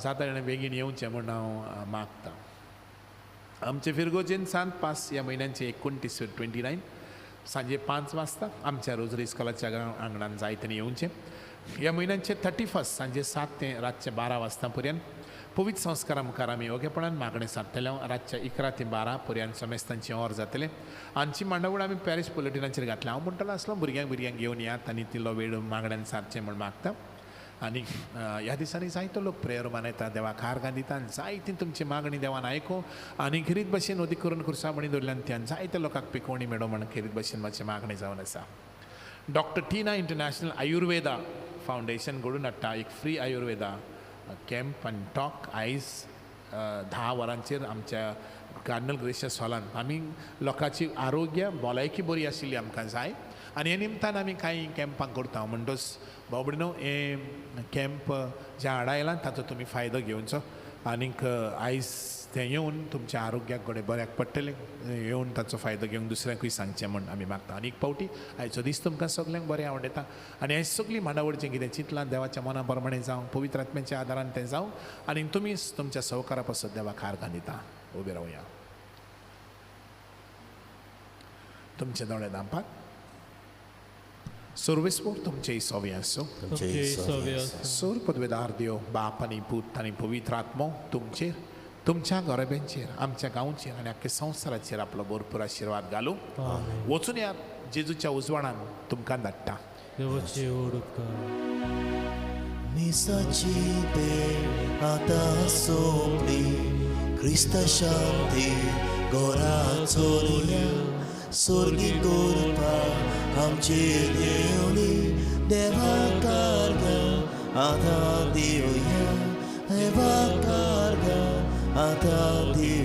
जाता जाणें बेगीन येवचें म्हूण हांव मागता. आमचे फिरगोजेन सांत पास ह्या म्हयन्याचे 29वेर 29 सांजे 5 वाजता आमच्या रोजरी इस्कॉलाच्या आंगणान जायत्यांनी येवचें. ह्या म्हयन्याचे 31 सांजे 7 ते रातचे 12 वाजता पर्यंत पवित्र संस्कारा मुखार आमी योग्यपणान मागणें सादतले. रातच्या 11 ते 12 पर्यंत समेस्तांचें ओर जातलें. आमची मांडावळ आमी पॅरीस बुलेटिनाचेर घातल्या. हांव म्हणटलो आसलो भुरग्यांक भुरग्यांक घेवन येयात आनी तिलो वेळ मागण्यान सारचें म्हूण मागता. आनी ह्या दिसांनी जायतो लोक प्रेयर मनयता, देवाक आर्गां दिता आनी जायती तुमची मागणी देवान आयकूं आनी खेरीत भशेन ओदी करून खुर्सा म्हणी दवरल्यान त्यान जायत्या लोकांक पिकोवणी मेळो म्हण खेरीत भशेन म्हजी मागणी जावन आसा. Doctor Tina international Ayurveda foundation घडून हाडटा एक फ्री आयुर्वेदा कॅम्प आनी टॉक आयज 10 वरांचेर आमच्या कार्डिनल ग्रेशियस हॉलान. आमी लोकांची आरोग्य भलायकी बरी आशिल्ली आमकां जाय आनी हे निमतान आमी कांय कॅम्पां करता. म्हणटच भाव भयणीनो हे कॅम्प जे हाडा आयला ताचो तुमी फायदो घेवचो आनीक आयज तें येवन तुमच्या आरोग्याक घडये बऱ्याक पडटलें. येवन ताचो फायदो घेवन दुसऱ्यांकूय सांगचें म्हूण आमी मागता. आनी एक पावटी आयचो दीस तुमकां सगल्यांक बरें आवडटा आनी आयज सगळी मांडावळ जें कितें चिंतलां देवाच्या मना प्रमाणें जावं, पवित्र आत्म्याच्या आदारान तें जावं आनी तुमी तुमच्या सहकारा पासत देवाक आर्गां दिता. उबे रावया. तुमचे दोळे धांपात. सर्वेस्पोर तुमचे सोवे आसूं. सोर पदवेदार देव बाप आनी पूत आनी पवित्र आत्मो तुमचेर, तुमच्या गोरब्यांचेर, आमच्या गांवचेर आनी आख्ख्या संवसाराचेर आपलो भरपूर आशिर्वाद घालूं. वचून या, जेजूच्या उजवाडान तुमकां धाडटा. देवाचे व्हड उपकार. मिसाची भेट आतां सोंपली, क्रिस्त शांती गोरा चोरल्या, सोर्गी करपाक आमचेर देवली, देवा कारगा आतां दिवया, देवा कारगा आतां दिवया.